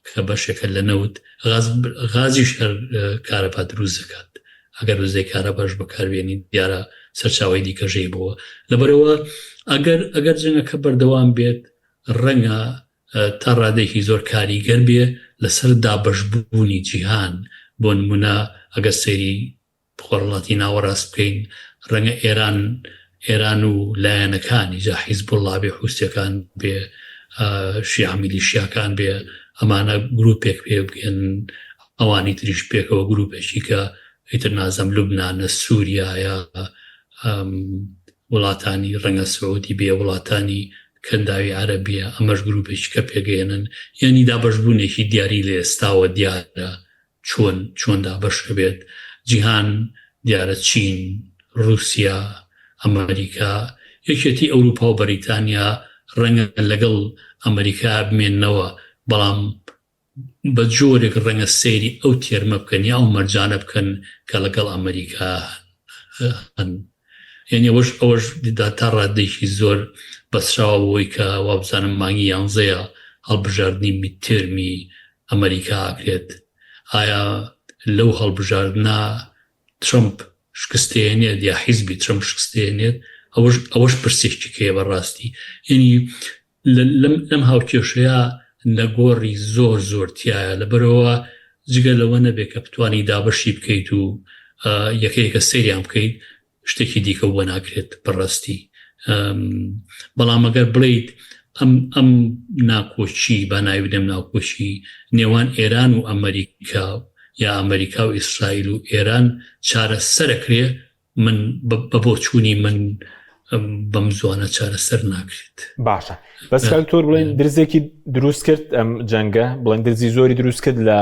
کە بەشێکە لە نەوت غاز غازیش هەر کارەبا دروست دەکات ئەگەر وزەی کارەباش بەکاربێنی دیارە سەرچاوی دیکەژەی بووە لەبەرەوە ئەگەر ئەگەر جەنگەکە بەردەوام بێت ڕەنگە تا ڕادەیەکی زۆر کاریگەر بێ لەسەر دابەشبوونی جیهان، بۆ نموونە ئەگەر سەیری خۆرهەڵاتی ناوەڕاست بکەین ڕەنگە ئێران ئێران و لایەنەکانی جا حیزبوڵڵا بێ حوسیەکان بێ شیعە میلیشیاکان بێ ئەمانە گروپێک پێ بگەن ئەوانی تریش پێکەوە گروپێکی کە ئیتر نازم لوبنانە سووریایە وڵاتانی ڕەنگە سعودی بێ وڵاتانی کەنداوی عەرەبیە ئەمەش گروپێکی کە پێگەیەنن یانی دابەشبوونێکی دیاری لە ئێستاوە دیارە چۆن چۆن دابەش ئەبێت جیهان دیارە چین ڕوسیا ئەمریکا یەکێتی ئەوروپا و بەریتانیا ڕەنگە لەگەڵ ئەمریکا بمێنەوە بەڵام بە جۆرێک ڕەنگە سەیری ئەو تێرمە بکەن یا ئەو مەرجانە بکەن کە لەگەڵ ئەمریکا هەن. یعنی ئەوەش ئەوەش تا ڕادەیەکی زۆر بەسراوە بەوەی کە وابزانم مانگی یانزەیە هەڵبژاردنی میدتێرمی ئەمریکا ئەکرێت. ئایا لەو هەڵبژاردنە ترەمپ شکستێنێت یا حیزبی ترەمپ شکستێنێت ئەوەش ئەوەش پرسێکی کەیە بەڕاستی یعنی لەم هاوکێشەیە نەگۆڕی زۆر زۆر تایە لەبەرەوە. جگە لەوە نەبێت کە بتانی دابەشی بکەیت و یەکەیەکە سەیریان بکەیت شتێکی دیکە بۆ ناکرێت بەڕاستی بەڵام ئەگەر بڵیت ئەم ئەم ناکۆکی بە ناوی بدەم ناکۆکی نێوان ئێران و ئەمریکا یا ئەمریکا و ئیسرائیل و ئێران چارەسەرەکرێ من بە بۆچوونی من بەم زوانە چارەسەر ناکرێت. باشە بەس کاک تۆر بڵێن درزێکی دروست کرد ئەم جەنگە بڵێن درزی زۆری دروست کرد لە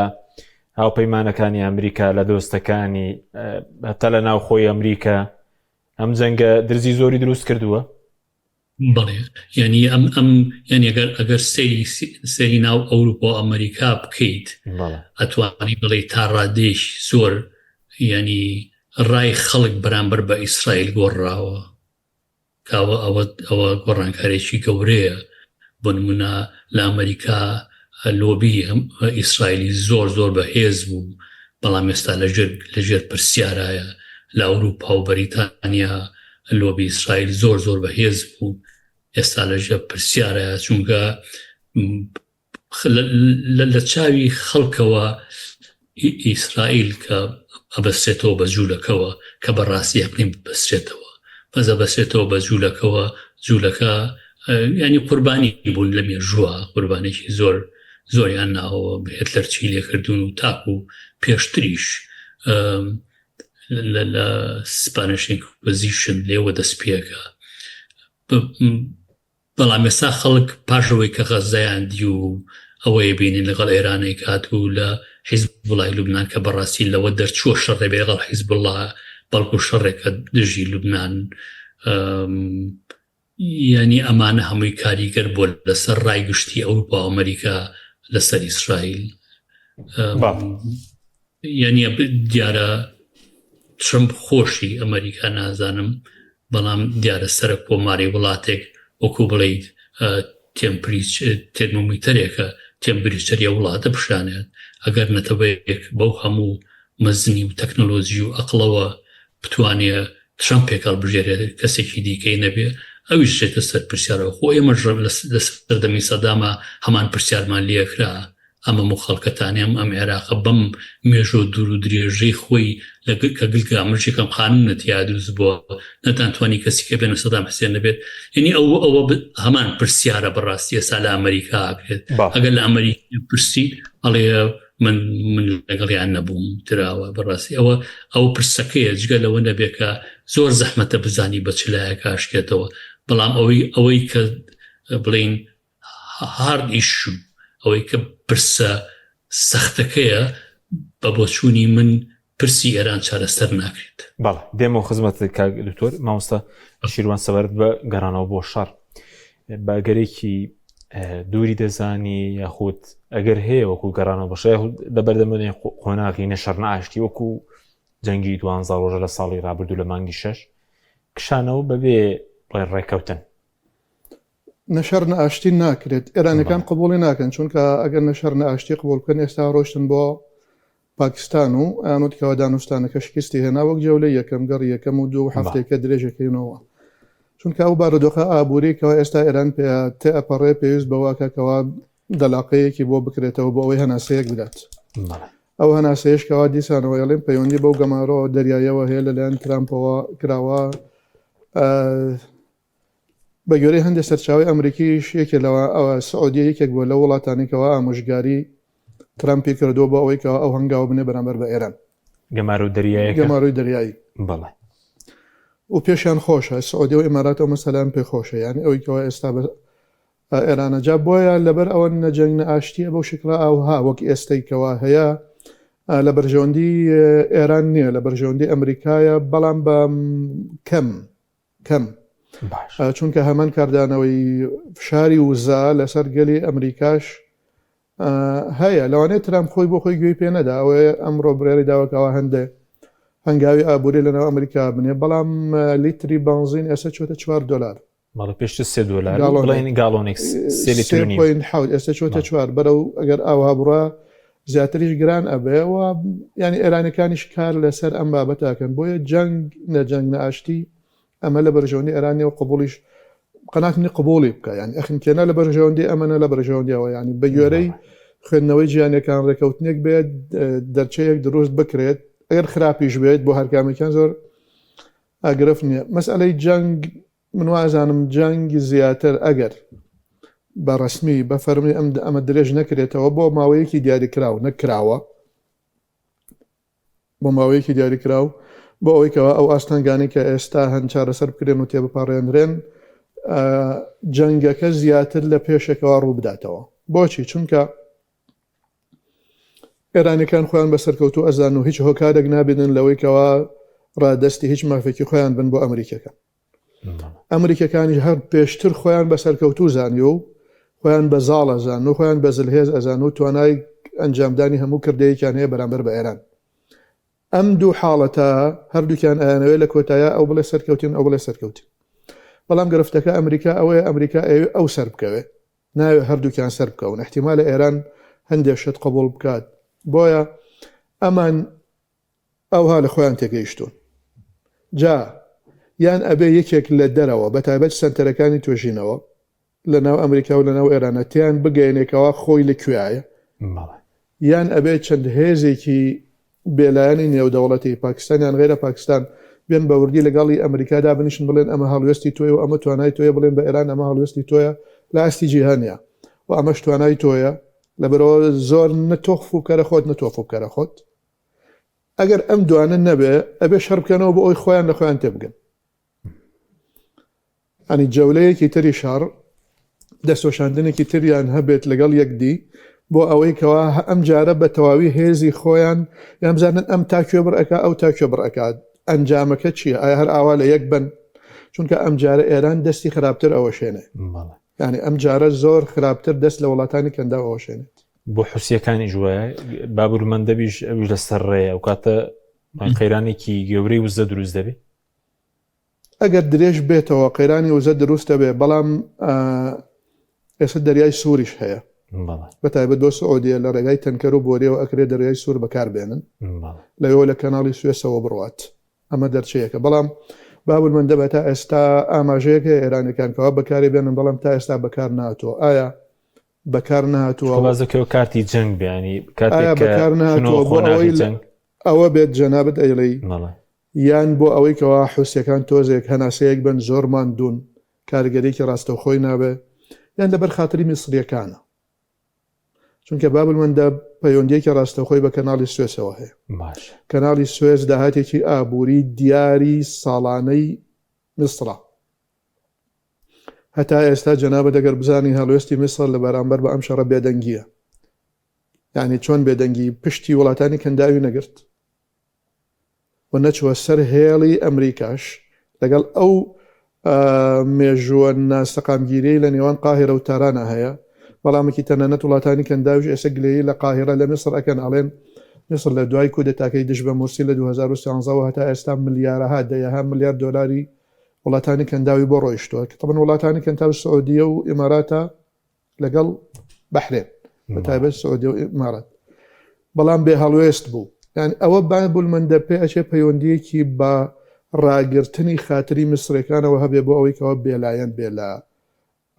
هاوپەیمانەکانی ئەمریکا لە دۆستەکانی هەتا لە ناوخۆی ئەمریکا ئەم جەنگە درزی زۆری دروست کردووە بەڵێ یعنی ئەم ئەم یعنی ئەگەر ئەگەر سەیری سەیری ناو ئەوروپا و ئەمریکا بکەیت ئەتوانی بڵێ تا ڕادەیەکی زۆر یعنی ڕای خەڵک بەرامبەر بە ئیسرائیل گۆڕراوە کاوە ئەوە ئەوە گۆڕانکارێکی گەورەیە بۆ نمونە لە ئەمریکا لۆبی ئیسرائیلی زۆر زۆر بەهێز بوو بەڵام ئێستا لەژێر لەژێر پرسیارایە لە ئەوروپا و بەریتانیا لۆبی ئیسرائیل زۆر زۆر بەهێز بوو ئێستا لەژێر پرسیارە چونکە لە چاوی خەڵکەوە ئیسرائیل کە ئەبەسێتەوە بە جوولەکەوە کە بەڕاستی هەقنی بەسرێتەوە بەس ئەبەسێتەوە بە جوولەکەوە جوولەکە ینی قوربانی بوون لە مێژووە قوربانێکی زۆر زۆریان ناوە هێتلەر چی لێکردون و تاکو پێشتریش لە Spanish Inquisition لێوە دەست پێکە بەڵام ئێستا خەڵک پاشەوەی کە غەززەیان دی و ئەوەی بینین لەگەڵ ئێرانێک هات و لە حیزبوڵای لوبناان کە بەڕاستی لەوە دەرچووە شەڕێ بێ لەگەڵ حیزبوڵا بەڵکو شەڕێکە دژی لوبناان یانی ئەمانە هەمووی کاریگەر بووە لەسەر ڕای گشتی ئەوروپا و ئەمریکا لەسەر ئیسرائیل. یانی دیارە ترمپ خۆشی ئەمریکا نازانم بەڵام دیارە سەرە کۆماری وڵاتێک وەکو بڵیت temperature تێرمۆمیتەرێکە temperature ی وڵاتە پیشانێت ئەگەر نەتەوەیەک بەو هەموو مەزنی و تەکنۆلۆجی و ئەقڵەوە بتوانێ ترەمپێک هەڵبژێرێت کەسێکی دیکەی نەبێ ئەویش دێتە سەر پرسیارەوە خۆ ئێمەش لە سەردەمی سەداما هەمان پرسیارمان لێکرا ئەمە موخەڵکەتانی ئەم ئەم عێراقە بەم مێژۆ دوور و درێژەی خۆی لە کە گلگامشێکم قانونە تیا دروست بووە نەتانتوانی کەسی کە بێنە سەدام حسێن نەبێت یعنی ئەو ئەوە هەمان پرسیارە بەڕاستی ئێستا لە ئەمریکا ئەکرێت ئەگەر لە ئەمریکا پرسیت ئەڵێ من من لەگەڵیان نەبووم تراوە بەڕاستی ئەوە ئەو پرسەکەیە جگە لەوە نەبێ کە زۆر زەحمەتە بزانی بە چ لایەک ئاشکێتەوە بەڵام ئەوەی ئەوەی کە بڵین hard issue ئەوەی کە پرسە سەختەکەیە بە بۆچوونی من پرسی ئێران چارەسەر ناکرێت. بەڵێ دێمەوە خزمەت کاک دکتۆر مامۆستا شیروان سەبارەت بە گەڕانەوە بۆ شەڕ بە ئەگەرێکی دووری دەزانی یاخود ئەگەر هەیە وەکو گەڕانەوە بە شەڕ یاخود لە بەردەمەێ قۆناغی نە شەڕ نە ئاشتی وەکو جەنگی دوانزە ڕۆژە لە ساڵی ڕابردوو لە مانگی شەش کشانەوە بەبێ ڕێکەوتن نە شەڕ نە ئاشتی ناکرێت ئێرانەکان قبوڵی ناکەن چونکە ئەگەر نە شەڕ نە ئاشتی قبوڵ بکەن ئێستا ڕۆشتن بۆ پاکستان و ئەیانوت کەوا دانوستانەکە شکستی هێنا وەک جەولەی یەکەم گەڕی یەکەم و دوو هەفتەیەکە درێژەکەینەوە چونکە ئەو بارودۆخە ئابووری کەوا ئێستا ئێران پێ تێئەپەڕێ پێویست بەوەکە کەوا دەلاقەیەکی بۆ بکرێتەوە بۆ ئەوەی هەناسەیەک بدات ئەو هەناسەیەش کەوا دیسانەوە ئەڵێم پەیوەندی بەو گەمارۆ دەریایەوە هەیە لەلایەن ترامپەوە کراوە بە گوێرەی هەندێک سەرچاوەی ئەمریکیش یەکێ لەوە ئەوە سعودیە یەکێک بووە لەو وڵاتانەی کەوا ئامۆژگاری ترامپی کردووە بۆ ئەوەی کەوا ئەو هەنگاوە بنێ بەرامبەر بە ئێران. گەمارۆ دەریایەکە؟ گەمارۆی دەریایی. بەڵێ. و پێشیان خۆشە سعودیە و ئیمارات ئەو مەسەلەیان پێ خۆشە یانی ئەوەی کەوا ئێستا بە ئێرانە جا بۆیە لەبەر ئەوە نە جەنگ نە ئاشتیە بەو شکڵە ئاوها وەک ئێستەی کەوا هەیە لە بەرژەوەندی ئێران نییە لە بەرژەوەندی ئەمریکایە بەڵام بە کەم کەم چونکە هەمان کاردانەوەی فشاری وزە لەسەر گەلی ئەمریکاش هەیە لەوانەیە ترامپ خۆی بۆ خۆی گوێی پێ نەدا ئەوەیە ئەمڕۆ بڕیاری داوەکەوە هەندێک هەنگاوی ئابووری لەناو ئەمریکا بنێ بەڵام لیتری بنزین ئێستا چۆتە 4 دلار بەڵێ پێشتر سێ دۆلار بڵێن گاڵۆنێک سێ لیتر و نیو حەوت ئێستا چۆتە چوار بەرەو ئەگەر ئاوها بڕا زیاتریش گران ئەبێ و یعنی ئێرانەکانیش کار لەسەر ئەم بابەتاکەن بۆیە جەنگ نە جەنگ نە ئاشتی ئەمە لە بەرژەوەندی ئێرانیە و قبوڵیش قەنات منی قبوڵی بکە یعنی ئەخنکێنە لە بەرژەوەندی ئەمە نە لە بەرژەوەندیەوە یعنی بە گوێرەی. خوێندنەوەی جیانەکان ڕێکەوتنێک بێت دەرچەیەک دروست بکرێت ئەگەر خراپیش بێت بۆ هەرکامێکیان زۆر ئاگرفت نییە مەسئلەی جەنگ من وازانم جەنگ زیاتر ئەگەر بە ڕسمی بە فەرمی ئەم ئەمە درێژ نەکرێتەوە بۆ ماوەیەکی دیاریکراو نەکراوە بۆ ماوەیەکی دیاریکراو بۆ ئەوەی کەوا ئەو ئاستەنگانەی کە ئێستا هەن چارەسەر بکرێن و تێبپەڕێنرێن جەنگەکە زیاتر لە پێشێکەوە ڕوو بداتەوە بۆچی چونکە ئێرانەکان خۆیان بە سەرکەوتو ئەزان و هیچ هۆکارێک نابینن لەوەی کەوا ڕادستی هیچ مافێکی خۆیان بن بۆ ئەمریکەکە ئەمریکەکانیش هەر پێشتر خۆیان بە سەرکەوتوو زانیوە و خۆیان بە زاڵ ئەزانن و خۆیان بە زلهێز ئەزانن و توانای ئەنجامدانی هەموو کردەیەکیان هەیە بەرامبەر بە ئێران. ئەم دوو حاڵەتە هەردووکیان ئەیانەوێت لە کۆتاییا ئەو بڵێ سەرکەوتین ئەو بڵێ سەرکەوتین. بەڵام گرفتەکە ئەمریکا ئەوەیە ئەمریکا ئەیەوێ ئەو سەربکەوێ ناوێ هەردووکیان سەربکەون ئیحتیمالە ئێران هەندێ شت قبوڵ بکات بۆیە ئەمان ئەوها لە خۆیان تێگەیشتوون. جا یان ئەبێ یەکێک لە دەرەوە، بە تایبەت سەنتەرەکانی توێژینەوە لە ناو ئەمریکا و لە ناو ئێرانە تێیان بگەیەنێ کەوا خۆی لە کوێیایە، یان ئەبێ چەند هێزێکی بێلایەنی نێودەوڵەتی، پاکستان یان غەیرە پاکستان، بێن بە وردی لەگەڵی ئەمریکا دابنیشن بڵێن ئەمە هەڵوێستی تۆیە و ئەمە توانای تۆیە، بڵێن بە ئێران ئەمە هەڵوێستی تۆیە لە ئاستی جیهانیا و ئەمەش توانای تۆیە، لەبەرئەوە زۆر نە تۆ فوو بکەرە خۆت نە تۆ فوو بکەرە خۆت. ئەگەر ئەم دوانە نەبێ ئەبێ شەڕ بکەنەوە بۆ ئەوی خۆیان لە خۆیان تێبگەن ئەنی جەولەیەکی تری شەڕ دەستۆشاندنێکی تریان هەبێت لەگەڵ یەکدی بۆ ئەوەی کەوا ئەم جارە بە تەواوی هێزی خۆیان یان بزانن ئەم تا کوێ بڕ ئەکا ئەو تا کوێ بڕ ئەکات ئەنجامەکە چییە ئایا هەر ئاوا لە یەک بن چونکە ئەم جارە ئێران دەستی خراپتر ئەوەشێنێ یعنی ئەم جارە زۆر خراپتر دەست لە وڵاتانی کەنداو ئەوەشێنێت بۆ حوسیەکانیش وایە بابولمەندەبیش ئەویش لەسەر ڕێیە ئەو کاتە قەیرانێکی گەورەی وزە دروست دەبێ ئەگەر درێژ بێتەوە قەیرانی وزە دروست دەبێ بەڵام ئێستا دەریای سووریش هەیە بە تایبەت بۆ سعودیە لە ڕێگای تەنکەر و بۆریەوە ئەکرێ دەریای سوور بەکار بێنن لەوێوە لە کەناڵی سوێسەوە بڕوات ئەمە دەرچەیەکە بەڵام بابولمەندەب هەتا ئێستا ئاماژەیەک هەیە ئێرانەکان کەوا بەکاری بێنن بەڵام تا ئێستا بەکار ناتۆ ئایا بەکار نەهاتووە و. بازەکەوە کارتی جەنگ بێ ینی کاتێک کە بەکار نەهاتووە بۆ ئەوەی جەنگ ئەوە بێت جەنابت ئەیڵێی یان بۆ ئەوەی کەوا حوسیەکان تۆزێک هەناسەیەک بن زۆر ماندوون کاریگەریەکی ڕاستەوخۆی نابێ یان لەبەر خاتری میسریەکانە چونکە باب المندب پەیوەندیەکی ڕاستەوخۆی بە کەناڵی سوێسەوە هەیە باش کەناڵی سوێس داهاتێکی ئابووری دیاری ساڵانەی میسرە هەتا ئێستا جەنابت ئەگەر بزانی هەڵوێستی میسڕ لە بەرامبەر بە ئەم شەڕە بێدەنگییە. یانی چۆن بێدەنگی؟ پشتی وڵاتانی کەنداوی نەگرت و نەچووە سەر هێڵی ئەمریکاش لەگەڵ ئەو مێژووە ناسەقامگیریەی لە نێوان قاهیرە و تارانا هەیە، بەڵامەکی تەنانەت وڵاتانی کەنداویش ئێستا گلەیی لە قاهیرە لە میسڕ ئەکەن ئەڵێن میسڕ لە دوای کودەتاکەی دژ بە مورسی لە 2013 وە هەتا ئێستا ملیارەها دەیەها ملیار دۆلاری وڵاتانی کەنداوی بۆ ڕۆیشتووە کە تەبەن وڵاتانی کەنداو سعودیە و ئیماراتە لەگەڵ بەحرێن بە تایبەت سعودیە و ئیمارات بەڵام بێ هەڵوێست بوو یعنی ئەوە بابولمەندە پێ ئەچێ پەیوەندیەکی بە ڕاگرتنی خاتری میسرەکانەوە هەبێ بۆ ئەوەی کەەوە بێلایەن بێ لە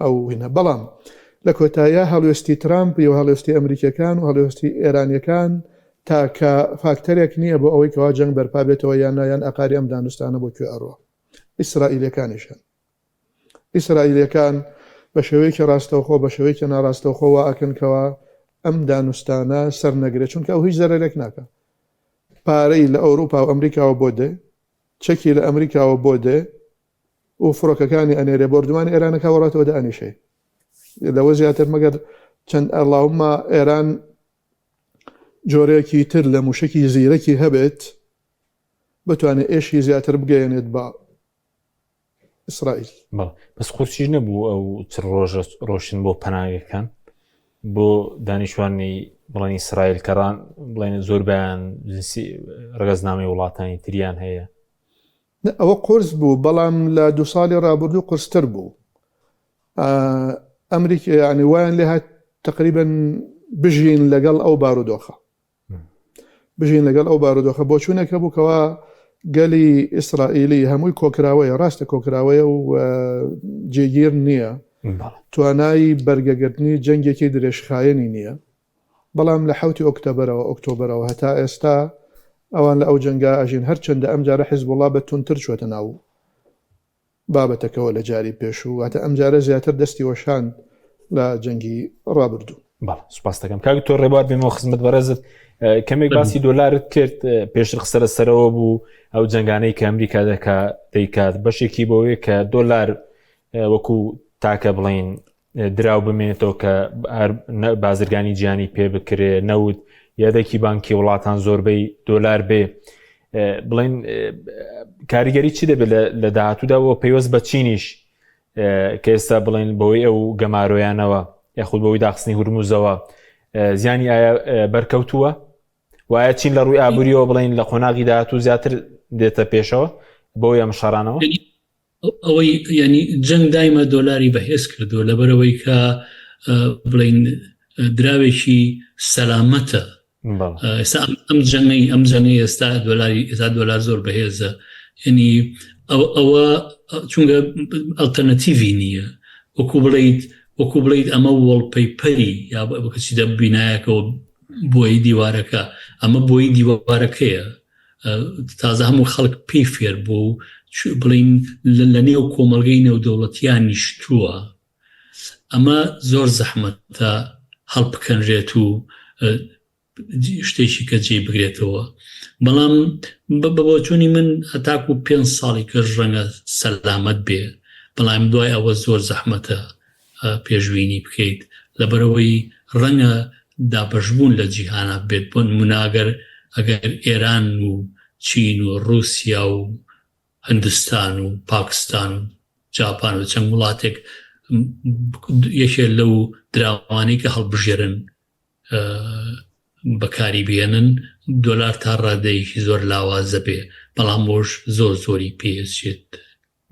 ئەو هینە بەڵام لە کۆتاییا هەڵوێستی ترامپ و هەڵوێستی ئەمریکیەکان و هەڵوێستی ئێرانیەکان تاکە فاکتەرێک نییە بۆ ئەوەی کەوا جەنگ بەرپا بێتەوە یان نا یان ئاقاری ئەم دانوستانە بۆ کوێ ئەڕوا. ئیسرائیلیەکانیش هەن. ئیسرائیلیەکان بە شێوەیەکی ڕاستەوخۆ بە شێوەیەکی ناڕاستەوخۆ وا ئەکەن کەوا ئەم دانوستانە سەر نەگرێت چونکە ئەو هیچ زەرەرێک ناکا. پارەی لە ئەوروپا و ئەمریکاوە بۆ دێ، چەکی لە ئەمریکاوە بۆ دێ، و فڕۆکەکانی ئەنێرێ بۆردومانی ئێران ئەکا وەڕاتەوە دانیشێ لەوە زیاتر مەگەر چەند ئەڵاومە ئێران جۆرێکی تر لە موشکی زیرەکی هەبێت بتوانێت ئێشی زیاتر بگەیەنێت بە ئیسرائیل. بەڵێ بەس قورسیش نەبوو ئەو چ ڕۆژە ڕۆشن بۆ پەناگەکان بۆ دانیشتوانی بڵێن ئیسرائیل کەڕان بڵێن زۆربیان جنسی ڕگەزنامەی وڵاتانی تریان هەیە ئەوە قورس بوو بەڵام لە دوو ساڵی ڕابردوو قورستر بوو ئەمریک ینی وایان لێ هات تقریبن بژین لەگەڵ ئەو بارودۆخە بژین لەگەڵ ئەو بارودۆخە بۆچوونێک هەبوو کەوا گەلی ئیسرائیلی هەمووی کۆکراوەیە ڕاستە کۆکراوەیە و جێگیر نییە توانای بەرگەگرتنی جەنگێکی درێژخایەنی نییە. بەڵام لە حەوتی ئۆکتەبەرەوە ئۆکتۆبەرەوە هەتا ئێستا ئەوان لە ئەو جەنگە ئەژین هەرچەندە ئەمجارە حیزبوڵا بە توندتر چوەتە ناو بابەتەکەوە لە جاری پێشوو واتە ئەمجارە زیاتر دەستی وەشاند لە جەنگی ڕابردوو. بەڵێ سوپاس دەکەم کاک تۆ ڕێبوار بێمەوە خزمەت بەڕێزت کەمێک باسی دۆلارت کرد پێشتر قسە لەسەرەوە بوو ئەو جەنگانەی کە ئەمریکا دەکا دەیکات بەشێکی بۆیە کە دۆلار وەکو تاکە بڵین دراو بمێنێتەوە کە هەر بازرگانی جیانی پێ بکرێ نەوت یادێکی بانکی وڵاتان زۆربەی دۆلار بێ بڵین کاریگەری چی دەبێت لە داهاتوودا بۆ پەیوەست بە چینیش کە ئێستا بڵین بەوەی ئەو گەمارۆیانەوە یاخود بەوەی داخستنی هورمزەوە زیانی ئایا بەرکەوتووە وایە چین لە ڕووی ئابووریەوە بڵین لە قۆناغی داهاتوو زیاتر دێتە پێشەوە بۆی ئەم شەڕانەوە ئەوەی ینی جەنگ دایمە دۆلاری بەهێز کردووە لەبەرەوەی کە بڵین دراوێکی سەلامەتە ئێستا ئەم جەنگەی ئەم جەنگەی ئێستا دۆلاری ئێستا دۆلار زۆر بەهێزە ینی ئەوە چونگە ئەلتەرنەتیڤی نییە وەکو بڵیت وەکو بڵیت ئەمە وەڵپەیپەری یا بەکەسی دە بینایەکەوە بۆی دیوارەکە ئەمە بۆی دیوارەکەیە تازە هەموو خەڵک پێی فێر بوو و بڵین لە نێو کۆمەڵگەی نێودەوڵەتیان نیشتووە ئەمە زۆر زەحمەتە هەڵبکەنرێت و شتێکی کە جێ بگرێتەوە بەڵام بە بۆچوونی من هەتاکو پێ ساڵی کەش ڕەنگە سەلامەت بێ بەڵام دوای ئەوە زۆر زەحمەتە پێشبینی بکەیت لەبەرئەوەی ڕەنگە دابەشبوون لە جیهانا بێت بۆ نمونە ئەگەر ئەگەر ئێران و چین و ڕوسیا و هندستان و پاکستان و جاپان و چەند وڵاتێک یەکێ لەو دراوانەی کە هەڵبژێرن بەکاری بێنن دۆلار تا ڕادەیەکی زۆر لاوازە بێ بەڵام بۆش زۆر زۆری پێچێت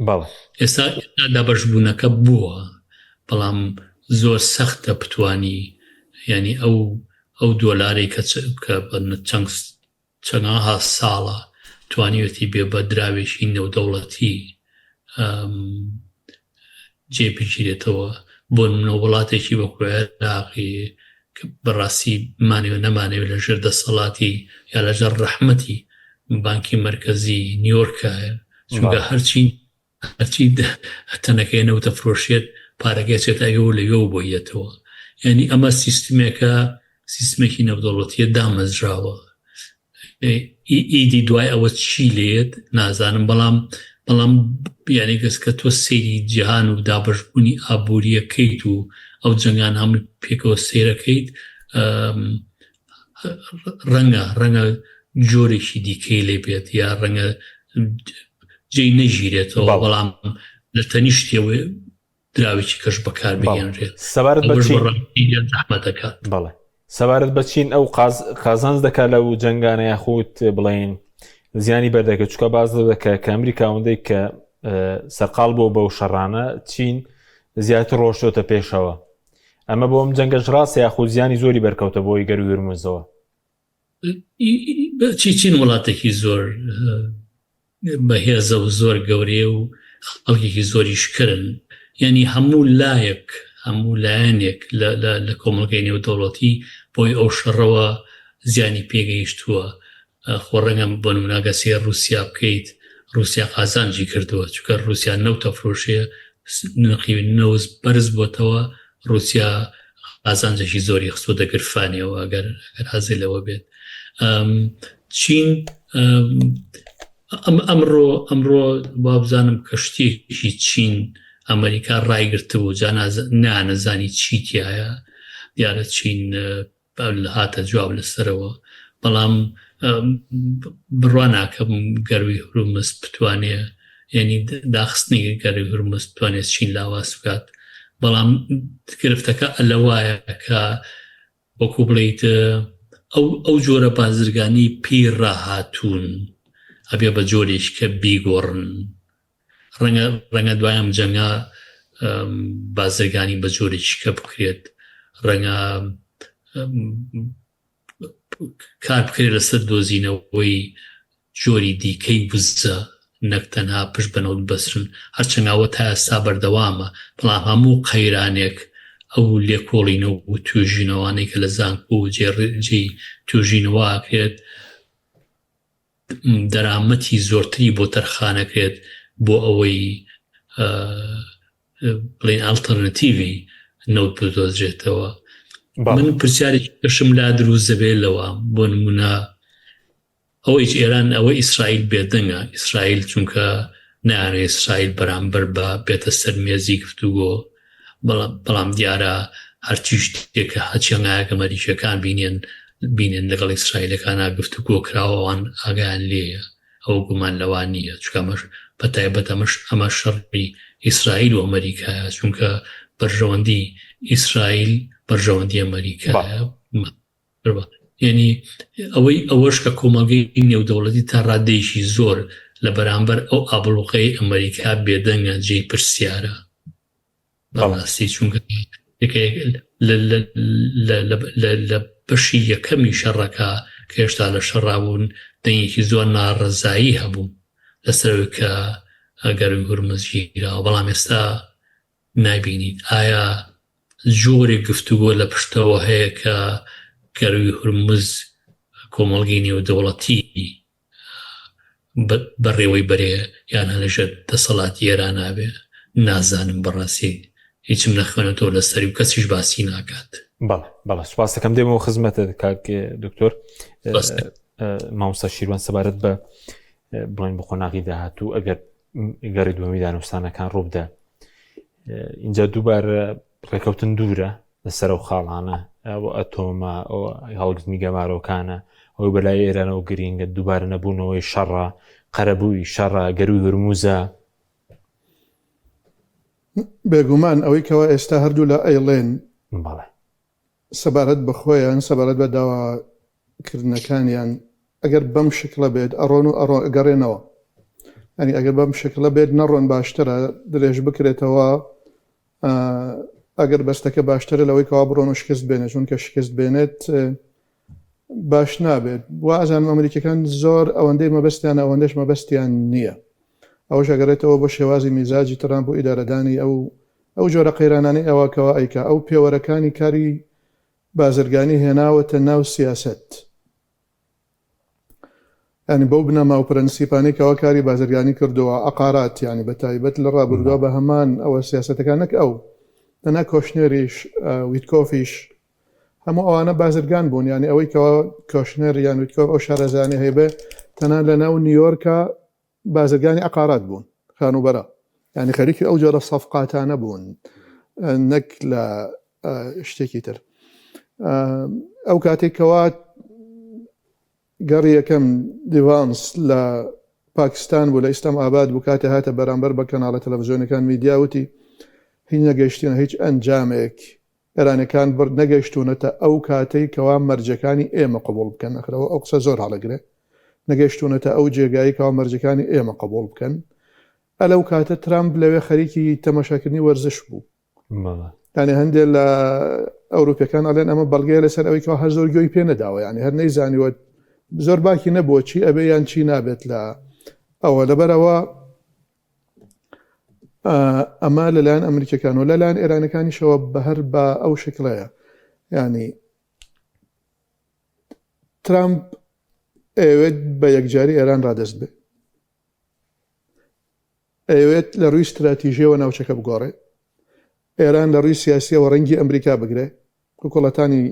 بەڵێ. ئێستا دابەشبوونەکە بووە بەڵام زۆر سەختە بتانی یعنی ئەو ئەو دۆلارەی کە کە چەند چەناها ساڵە توانیوێتی بێ بە دراوێکی نێودەوڵەتی جێ بگیرێتەوە بۆ نمونە وڵاتێکی وەکو عێراقی کە بەڕاستی بمانەوێ نەمانەوێ لە ژێر دەسەڵاتی یا لە ژێر ڕەحمەتی بانکی مەرکەزی نیویۆرکایە چونکە هەرچی هەرچی تەنەکەی نەوتە فرۆشێت پارەکەی چێتە ئەوێ و لەوێوە بۆ یەتەوە یعنی ئەمە سیستمێکە سیستمێکی نێودەوڵەتیە دامەزراوە ئیدی دوای ئەوە چی لێت نازانم بەڵام بەڵام یعنی گەس کە تۆ سەیری جیهان و دابشبوونی ئابووریەکەیت و ئەو جەنگان هەموو پێکەوە سەیرەکەیت ڕەنگە ڕەنگە جۆرێکی دیکەی لێ بێت یا ڕەنگە جێی نەگیرێتەوە بەڵام لە تەنیشتەوە دراوێکی کەش بەکار بهێنرێت سەبارەت بە چین زەحمەت دەکات بەڵێ سەبارەت بە چین ئەو قازانج دەکات لەو جەنگانە یاخود بڵین زیانی بەردەکە چکە باز دەکە کە ئەمریکا ئەوەندەی کە سەرقال بۆ بەو شەڕانە چین زیاتر ڕۆشتۆتە پێشەوە ئەمە بۆ ئەم جەنگەش ڕاستە یاخود زیانی زۆری بەرکەوتە بۆی گەروی هورمزەوە چی چین وڵاتێکی زۆر بەهێزە و زۆر گەورەیە و خەڵکێکی زۆریش کرن یعنی هەموو لایەک هەموو لایەنێک لە کۆمەڵگەی نێودەوڵەتی بۆی ئەو شەڕەوە زیانی پێگەیشتووە خۆ ڕەنگە بۆ نمونە گەر سەیر ڕوسیا بکەیت ڕوسیا قازانجی کردووە چونکە ڕوسیا نەوت ئەفرۆشێ نرخی نەوت بەرز بۆتەوە ڕوسیا قازانجێکی زۆری خستۆتە گرفانیەوە ئەگەر ئەگەر حەزی لەوە بێت چین ئەم ئەمڕۆ ئەمڕۆ وابزانم کەشتیەکی چین ئەمریکا ڕایگرتبوو جا نانەزانی چی تایە دیارە چین هاتە جواب لەسەرەوە بەڵام بڕوا ناکەم گەروی هورمز بتوانێ یعنی داخستنی گەروی هورمز بتوانێت چین لاواز بکات بەڵام گرفتەکە لەوایە کە وەکو بڵیت ئەو ئەو جۆرە بازرگانی پێی ڕاهاتوون ئەبێ بە جۆرێک کە بیگۆڕن ڕەنگە ڕەنگە دوای ئەم جەنگە بازرگانی بە جۆرێکی کە بکرێت ڕەنگە کار بکرێت لەسەر دۆزینەوەی جۆری دیکەی وزە نەک تەنها پشت بە نەوت بەسرن هەرچەند ئەوە تا ئێستا بەردەوامە بەڵام هەموو قەیرانێک. ئەو لێکۆڵینەوە و توێژینەوانەی کە لە زانکۆ و جێی توێژینەوە ئەکرێت دەرامەتی زۆرتری بۆ تەرخانەکرێت بۆ ئەوەی بڵێن ئەڵتەرنەتیڤی نەوت بدۆزرێتەوە. من پرسیارێکی کەشم لا دروست دەبێت لەوە بۆ نمونە ئەوەیش ئێران ئەوە ئیسرائیل بێدەنگە ئیسرائیل چونکە نایانەوێت ئیسرائیل بەرامبەر بە بێتە سەر مێزی گفتوگۆ بەڵام دیارە هەرچی شتێکە هەچی هەنگایەک ئەمەریکیەکان بینێن بینێن لەگەڵ ئیسرائیلەکانە گفتوگۆ کراوە ئەوان ئاگایان لێیە ئەو گومان لەوە نییە چونکە ئەمەش بە تایبەت ئەمەش ئەمە شەڕی ئیسرائیل و ئەمەریکایە چونکە بەرژەوەندی ئیسرائیل بەرژەوەندی ئەمەریکایە یعنی ئەوەی ئەوەش کە کۆمەڵگەی نێودەوڵەتی تا ڕادەیەکی زۆر لە بەرامبەر ئەو ئابڵوقەی ئەمریکا بێدەنگە جێی پرسیارە بەڕاستی چونکە لە بەشی یەکەمی شەڕەکە کە هێشتا لە شەڕابوون دەنگێکی زۆر ناڕەزایی هەبوو لەسەر کە گەروی هورمز گیراوە بەڵام ئێستا نابینیت ئایا جۆرێک گفتوگۆ لە پشتەوە هەیە کە گەروی هورمز کۆمەڵگەی نێودەوڵەتی بەڕێوەی بەرێ یان هەلەژێر دەسەڵاتی ئێران بێ نازانم بەڕاستی هیچم نەخوێنێتەوە لەسەری و کەسیش باسی ناکات. بەڵێ بەڵێ سوپاس دەکەم دێمەوە خزمەتت کاک دکتۆر مامۆستا شیروان سەبارەت بە بڵێن بە قۆناغی داهاتوو ئەگەر گەڕی دووەمی دانوستانەکان ڕووبدا اینجا دووبارە ڕێکەوتن دوورە لەسەر ئەو خاڵانە ئەو ئەتۆمە ئەو هەڵگرتنی گەمارۆکانە ئەوەی بەلای ئێرانەوە گرینگە دووبارە نەبوونەوەی شەڕە قەرەبووی شەڕە گەروی هورموزە بێگومان ئەوەی کەوا ئێستا هەردوو لا ئەیڵێن بەڵێ سەبارەت بە خۆیان، سەبارەت بە داواکردنەکانیان، ئەگەر بەم شکڵە بێت ئەڕۆن و ئەڕۆ ئەگەڕێنەوە. یانی ئەگەر بەم شکڵە بێت نەڕۆن باشترە، درێژ بکرێتەوە، ئەگەر بەستەکە باشترە لەوەی کەوا بڕۆن و شکست بێنێت، چونکە شکست بێنێت باش نابێت. وا ئەزانم ئەمریکیەکان زۆر ئەوەندەی مەبەستیانە ئەوەندەش مەبەستیان نییە. ئەوەش ئەگەڕێتەوە بۆ شێوازی میزاجی ترامپ و ئیدارەدانی ئەو ئەو جۆرە قەیرانانەی ئەوا کەوا ئەیکا ئەو پێوەرەکانی کاری بازرگانی هێناوەتە ناو سیاسەت یانی بەو بنەما و پرەنسیپانەی کەوا کاری بازرگانی کردووە عقارات یانی بە تایبەت لە ڕابردووە بە هەمان ئەوە سیاسەتەکان نەک ئەو تەنها کۆشنێریش ویتکۆفیش هەموو ئەوانە بازرگان بوون یانی ئەوەی کەوا کۆشنێر یان ویتکۆف ئەو شارەزایانەی هەیبێ تەنها لە ناو نیویۆرکا بازرگانی عقارات بوون خانوبەرە یعنی خەریکی ئەو جۆرە سەفقاتانە بوون نەک لە شتێکی تر ئەو کاتێک کەوا گەڕی یەکەم دیڤانس لە پاکستان بوو لە ئیسلام ئاباد بوو کاتێ هاتە بەرامبەر بە کەناڵە تەلەڤزیۆنەکان میدیا وتی هیچ نەگەیشتینە هیچ ئەنجامێک ئێرانەکان بڕ نەگەیشتوونەتە ئەو کاتەی کەوا مەرجەکانی ئێمە قبوڵ بکەن ئەخر ئەوە ئەو قسە زۆر هەڵەگرێ نەگەیشتوونەتە ئەو جێگایەی کەوا مەرجەکانی ئێمە قبوڵ بکەن ئە لەو کاتە ترامپ لەوێ خەریکی تەماشاکردنی وەرزش بوو یعنی هەندێک لە ئەوروپیەکان ئەڵێن ئەمە بەڵگەیە لەسەر ئەوەی کەوا هەر زۆر گوێی پێ نەداوە یعنی هەر نەیزانیوە زۆر باکی نەبووە چی ئەبێ یان چی نابێت لە ئەوە لەبەرەوە ئەمە لەلایەن ئەمریکەکان و لەلایەن ئێرانەکانیشەوە بە هەر بە ئەو شکڵەیە ینی ترامپ ئەوێت بە یەکجاری ئێران ڕادەست بێ ئەیەوێت لە ڕووی ستراتیژیەوە ناوچەکە بگۆڕێ ئێران لە ڕووی سیاسیەوە ڕەنگی ئەمریکا بگرێ وەک وڵاتانی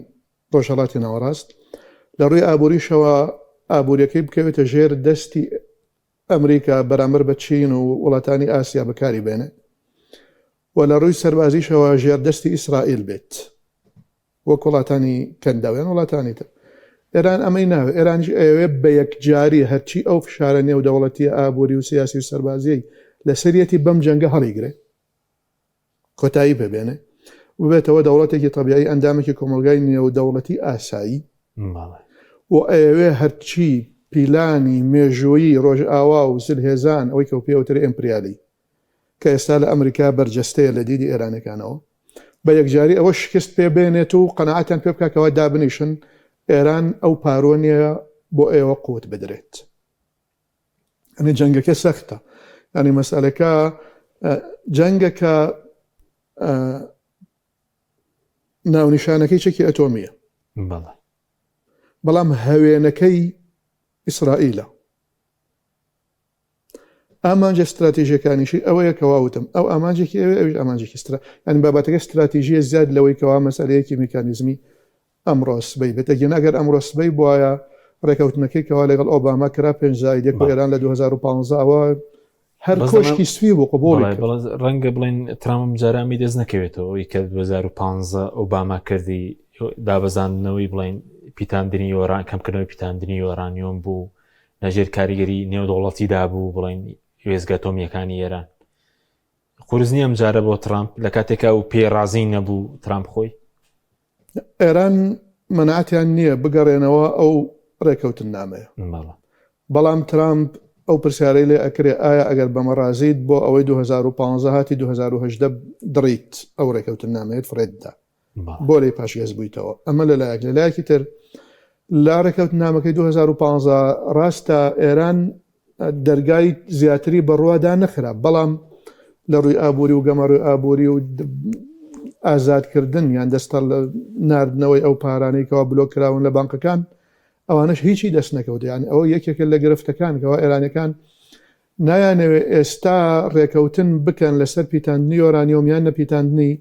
ڕۆژهەڵاتی ناوەڕاست لە ڕووی ئابووریشەوە ئابووریەکەی بکەوێتە ژێر دەستی ئەمریکا بەرامبەر بە چین و وڵاتانی ئاسیا بەکاری بێنێ و لە ڕووی سەربازیشەوە ژێردەستی ئیسرائیل بێت وەک وڵاتانی کەنداو یان وڵاتانی تر. ئێران ئەمەی ناوێت، ئێرانیش ئەیەوێت بە یەکجاری هەرچی ئەو فشارە نێودەوڵەتییە ئابووری و سیاسی و سەربازییەی لەسەریەتی بەم جەنگە هەڵیگرێ، کۆتایی پێ بێنێ، ببێتەوە دەوڵەتێکی تەبیعی ئەندامێکی کۆمەڵگای نێودەوڵەتی ئاسایی و ئەیەوێ هەرچی پیلانی مێژوویی ڕۆژئاوا و زلهێزان ئەوەی کە پێوترێ ئیمپریالی کە ئێستا لە ئەمریکا بەرجەستەیە لە دیدی ئێرانەکانەوە بە یەکجاری ئەوە شکست پێ بێنێت و قەناعەتیان پێ بکا کەوا دابنیشن ئێران ئەو پاروە نییە بۆ ئێوە قوت بدرێت. ئەنی جەنگەکە سەختە ینی مەسئلەکە جەنگەکە. ناونیشانەکەی چەکی ئەتۆمیە بەڵام هەوێنەکەی ئیسرائیلە. ئامانجە ستراتیژیەکانیشی ئەوەیە کەوا وتم ئەو ئامانجێکی ئەوێ ئەویش ئامانجێکی سترا یانی بابەتەکە ستراتیژیە زیاد لەوەی کەوا مەسەلەیەکی میکانیزمی ئەمڕۆ سبەی بێت ئەگەر ئەگەر ئەمڕۆ سبەی بواە ڕێکەوتنەکەی کەوا لەگەڵ ئۆباما کرا پێنج زاید یەک بۆ ئێران لە 2015 ئەوە هەر کۆشکی سپی بوو قبوڵی کرد. ڕەنگە بڵێن ترامپ جارامی دەست نەکەوێتەوە ئەوی کە 2015 ئۆباما کردی دابەزاندنەوەی بڵین پیتاندنی یۆران کەمکردنەوەی پیتاندنی یۆرانیۆم بوو لەژێر کاریگەری نێودەوڵەتیدا بوو بڵین وێزگە تۆمیەکانی ئێران قورس نییە ئەم جارە بۆ ترامپ لە کاتێکا و پێی ڕازی نەبوو ترامپ خۆی ئێران مەنعەتیان نییە بگەڕێنەوە ئەو ڕێکەوتننامەیە. بەڵام ترامپ ئەو پرسیارەی لێ ئەکرێ ئایا ئەگەر بەمە ڕازیت بۆ ئەوەی 2015 هاتی 2018 دڕیت ئەو ڕێکەوتننامەیەت فڕێت دا بۆ لێی پاشگەز بوویتەوە ئەمە لەلایەک لەلایەکی تر لە ڕێکەوتنامەکەی 2015 ڕاستە ئێران دەرگای زیاتری بەڕوادا نەخرا بەڵام لە ڕووی ئابووری و گەمەڕووی ئابووری و ئازادکردن یان دەستە ناردنەوەی ئەو پارانەی کەوا بلۆک کراون لە بانقەکان ئەوانەش هیچی دەست نەکەوت یانی ئەوە یەکێکە لە گرفتەکان کەوا ئێرانەکان نایانەوێ ئێستا ڕێکەوتن بکەن لەسەر پیتاندنی یۆرانیۆم یان نەپیتاندنی،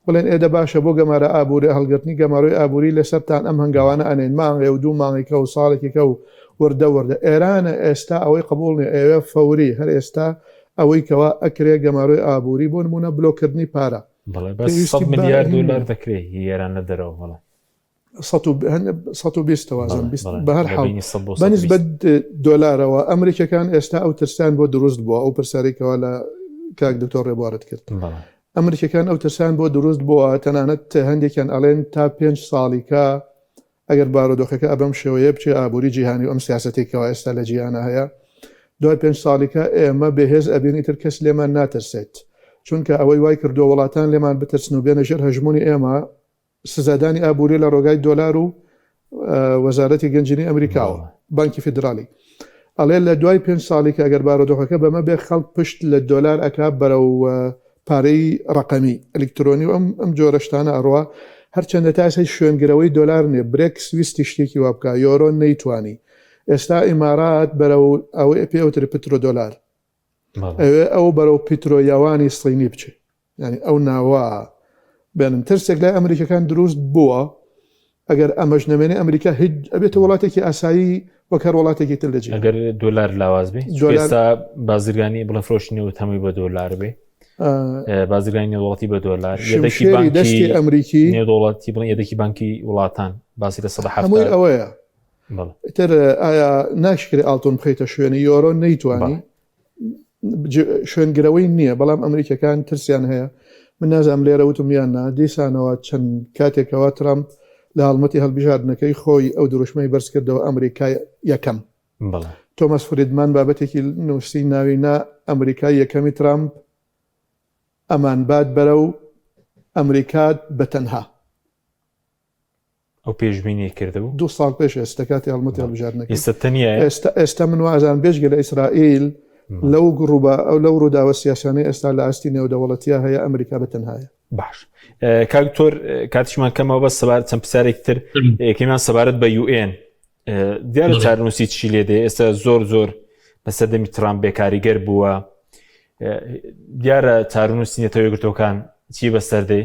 بڵێن ئێ دە باشە بۆ گەمارە ئابووری هەڵگرتنی گەمارۆی ئابووری لەسەرتان ئەم هەنگاوانە ئەنێین مانگێ و دوو مانگیکە و ساڵێکیکە و وردە وردە ئێرانە ئێستا ئەوەی قبوڵ نیە ئەیەوێ فەوری هەر ئێستا ئەوەی کەوا ئەکرێ گەمارۆی ئابووری بۆ نموونە بلۆککردنی پارە بەڵێ بەس 100 ملیار دۆلار دەکرێ هی ئێران لە دەرەوە بەڵێ. 120 وازم بە هەر حاڵ بەنسبەت دۆلارەوە ئەمریکەکان ئێستا ئەو ترسیان بۆ دروست بووە ئەو پرسیارێکەوە لە کاک دکتۆر ڕێبوارت کرد ئەمریکەکان ئەو ترسیان بۆ دروست بووە تەنانەت هەندێکیان ئەڵێن تا پێنج ساڵیکە ئەگەر بارودۆخەکە ئەبەم شێوەیە بچێ ئابووری جیهانی و ئەم سیاسەتێکەوە ئێستا لە جیهانە هەیە دوای پێنج ساڵیکە ئێمە بێهێز ئەبین ئیتر کەس لێمان ناترسێت چونکە ئەوەی وای کردووە وڵاتان لێمان بترسن و بێنە ژێر هەژمونی ئێمە سزادانی ئابووری لە ڕۆگای دۆلار و وەزارەتی گەنجینەی ئەمریکاوە بانکی فیدرالی ئەڵێ لە دوای پێنج ساڵی کە ئەگەر بارودۆخەکە بەمە بێ خەڵک پشت لە دۆلار ئەک بەرەو پارەی ڕقەمی ئەلکترۆنی و ئەم ئەم جۆرە شتانە ئەڕوا هەرچەندە تا ئێستا شوێنگرەوەی دۆلار نیە برێکس ویستی شتێکی وا بکا یۆرۆ نەیتوانی ئێستا ئیمارات بەرەو ئەوەی پێوتری پترۆ دۆلار ئەوێ ئەو بەرەو پیترۆ یاوانی سینی بچێ یانی ئەو ناوە بێنن ترسێک لای ئەمریکەکان دروست بووە ئەگەر ئەمەش نەمێنێ ئەمریکا هیچ ئەبێتە وڵاتێکی ئاسایی وەک هەر وڵاتێکی تر لە جیهان ئەگەر دۆلار لاواز بێ ئێستا بازرگانی بڵێ فرۆشتنی و هەمووی بە دۆلار بێ بازرگانی نێودەوڵەتی بە دۆلار یەدەکی بانکی دەستی ئەمریکی نێودەوڵەتی بڵێ یەدەکی بانکی وڵاتان باسی لە سەدا هەمووی ئەوەیە تر ئایا ناشکرێ ئاڵتون بخەیتە شوێنی یۆرۆ نەیتوانی شوێنگرەوەی نییە بەڵام ئەمریکەکان ترسیان هەیە من نازانم لێرە وتم یان نا دیسانەوە چەند کاتێکەوە ترامپ لە هەڵمەتی هەڵبژاردنەکەی خۆی ئەو دروشمەی بەرز کردەوە ئەمریکای یەکەم تۆماس فریدمان بابەتێکی نووسی ناوی نا ئەمریکای یەکەمی ترامپ ئەمان بات بەرەو ئەمریکات بە تەنها. ئەو پێشبینیی کردبوو؟ دوو ساڵ پێش ئێستا کاتی هەڵمەتی هەڵبژاردنەکەی. ئێستا تەنیایە؟ ئێستا ئێستا من وازانم بێجگە لە ئیسرائیل لەو گڕوبە ئەو لەو ڕووداوە سیاسیانەی ئێستا لە ئاستی نێودەوڵەتیا هەیە ئەمریکا بە تەنهایە. باش کاک دکتۆر کاتیشمان کەمەوە بەس سەبارەت چەند پرسیارێکی تر یەکەمیان سەبارەت بە یوئێن دیارە چارەنووسی چی لێ دێ ئێستا زۆر زۆر بە سەردەمی ترامپ بێکاریگەر بووە دیارە چارەنووسی نەتەوە یەکگرتووەکان چی بەسەر دێ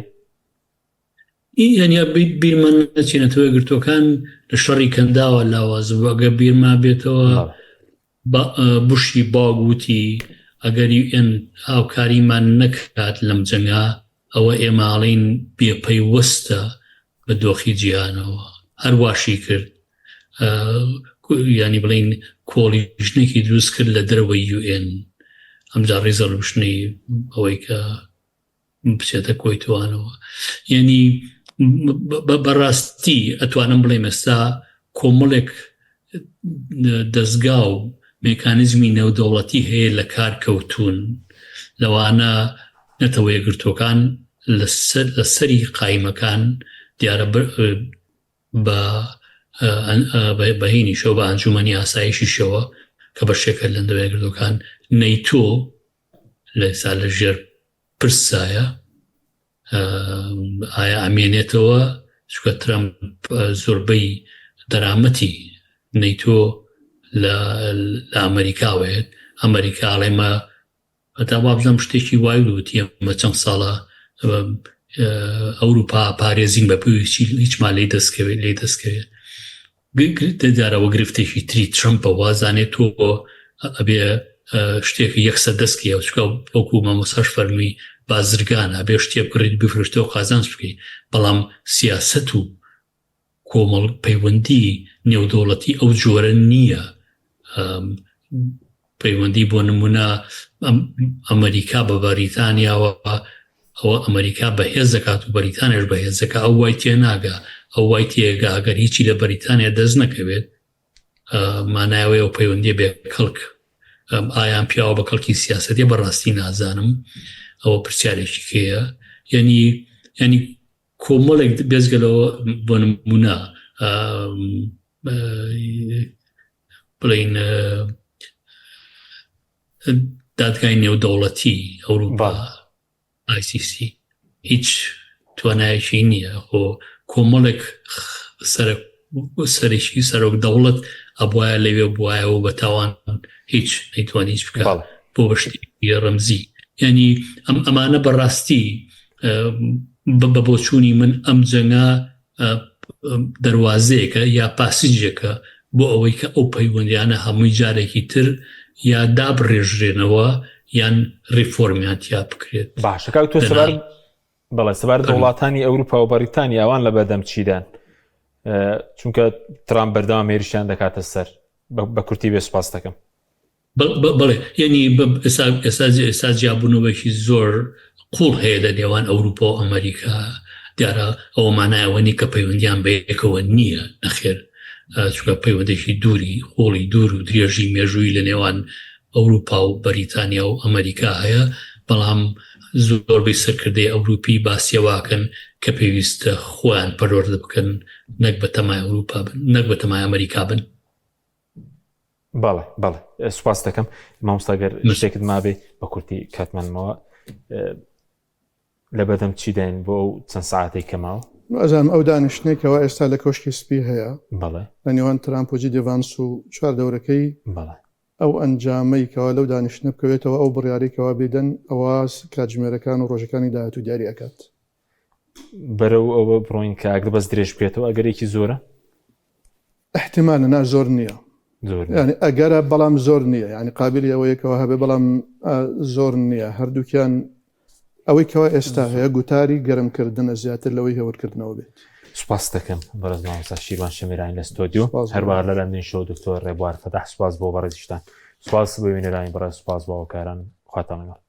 یعنی بیرمان نەچێ نەتەوە یەکگرتووەکان لە شەڕی کەنداوە لاواز بوو ئەگەر بیرما بێتەوە بوشی باوک وتی ئەگەر یوئێن هاوکاریمان نەکات لەم جەنگا ئەوە ئێمە ئەڵێین بێ پەیوەستە بە دۆخی جیهانەوە هەر واشی کرد ینی بڵین کۆڵی ژنێکی دروست کرد لە دەرەوەی یوئێن ئەمجا ڕیزەڵوشنی ئەوەی کە بچێتە کۆی توانەوە یعنی بەڕاستی ئەتوانم بڵێم ئێستا کۆمەڵێک دەستگا و مێکانیزمی نێودەوڵەتی هەیە لە کار کەوتون لەوانە نەتەوە یەکگرتووەکان لە سەری قایمەکان دیارە بە بەهینیشەوە بە ئەنجومەنی ئاسایشیشەوە کە بەشێکە لە نەتەوە یەکگرتووەکان نەیتۆ لە ئێستا لە ژێر پرسایە. ئایا ئەمێنێتەوە چونکە ترەمپ زۆربەی دەرامەتی نەیتۆ لە ئەمریکاوەیەت ئەمریکا ئەڵێمە هەتا وابزانم شتێکی وای وتی ئەمە چەند ساڵە ئەوروپا پارێزین بە پێویستی هیچمان لی دەستکەوێت لی دەستکەوێت دەدارەوە گرفتێکی تری ترمپە وازانێت تۆ ئەبێ شتێک یەکسەر دەستکەوە چکە وەکو مامۆساش فەرمی بازرگان ئەبێ شتێ بکڕیت بفرشتەوە قازانج بکەیت بەڵام سیاست و کۆمەڵ پەیوەندی نێودەوڵەتی ئەو جۆرە نییە پەیوەندی بۆ نمونە ئەمریکا بە بەریتانیاوە ئەوە ئەمریکا بەهێز دەکات و بەریتانیش بەهێز دەکات ئەو وای تێناگا ئەو وای تێگا ئەگەر هیچی لە بەریتانیا دەست نەکەوێت مانایەوەی ئەو پەیوەندی بێ کەڵک ئایان پیاوە بە کەڵکی سیاسەتە بەڕاستی نازانم ئەوە پرسیارێکی کەیە یعنی ینی کۆمەڵێک بێزگەلەوە بۆ نمونە بڵین دادگای نێودەوڵەتی ئەوروپا ICC هیچ توانایەکی نییە خۆ کۆمەڵێک سەرێکی سەرۆک دەوڵەت ئەبواە لەوێ بواەوە بە تاوان هیچ نەیتوانی هیچ بکە بۆ بەشتی ڕەمزی ینی ئەم ئەمانە بەڕاستی بە بۆچوونی من ئەم جەنگە دەروازەیەکە یا پاسیجێکە بۆ ئەوەی کە ئەو پەیوەندیانە هەمووی جارێکی تر یا دابڕێژرێنەوە یان ڕیفۆرمیان تیا بکرێت. باشە کاک تۆ سەبارەت بەڵێ سەبارەت بە وڵاتانی ئەوروپا و بەریتانیا ئەوان لە بەردەم چیدان چونکە ترامپ بەردەوام هێرشیان دەکاتە سەر بە کورتی بێ سوپاس دەکەم. بەڵێ یعنی ئێستا جیابوونەوەیەکی زۆر قوڵ هەیە لە نێوان ئەوروپا و ئەمریکا دیارە ئەوە مانایەوە نی کە پەیوەندیان بە یەکەوە نییە نەخێر چونکە پەیوەندێکی دووری قوڵی دوور و درێژی مێژووی لە نێوان ئەوروپا و بەریتانیا و ئەمریکا هەیە بەڵام زۆربەی سەرکردەی ئەوروپی باسیەواکەن کە پێویستە خۆیان پەروەردە بکەن نەک بە تەمای ئەوروپا بن نەک بە تەمای ئەمریکا بن. بەڵێ بەڵێ سوپاس دەکەم مامۆستا گەر شتێکت مابێ بە کورتی کاتمانمەوە لە بەدەم چی داین بۆ ئەو چەند ساعتێک کەماوە ئەزانم ئەو دانیشتنێکەوە ئێستا لە کۆشکی سپی هەیە بەڵێ لە نێوان ترامپ و جی دیڤانس و چوار دەورەکەی بەڵێ ئەو ئەنجامەی کەوا لەو دانیشتنە بکەوێتەوە ئەو بڕیارەی کەوا بیدەن ئەوە کاتژمێرەکان و ڕۆژەکانی داهاتوو دیاری ئەکات. بەرەو ئەوە بڕۆین کە ئاگربەست درێژ بکرێتەوە ئەگەرێکی زۆرە؟ احتمالە نا زۆر نییە ینی ئەگەرە بەڵام زۆر نییە ینی قابلی ئەوەیەکەوە هەبێ بەڵام زۆر نییە هەردووکیان ئەوەی کەوا ئێستا هەیە گوتاری گەرمکردنە زیاتر لەوەی هێورکردنەوە بێت. سوپاست دەکەم بەڕێز مامۆستا شیروان شەمیرانی لە ستۆدیۆ هەروەها لە لەندەن شۆ دکتۆر ڕێبوار فەتاح سوپاس بۆ بەڕێزیشتان سوپاس بۆ وینەرانی بەڕێز سوپاس بۆ هاوکاران خواتان لەگەڵ.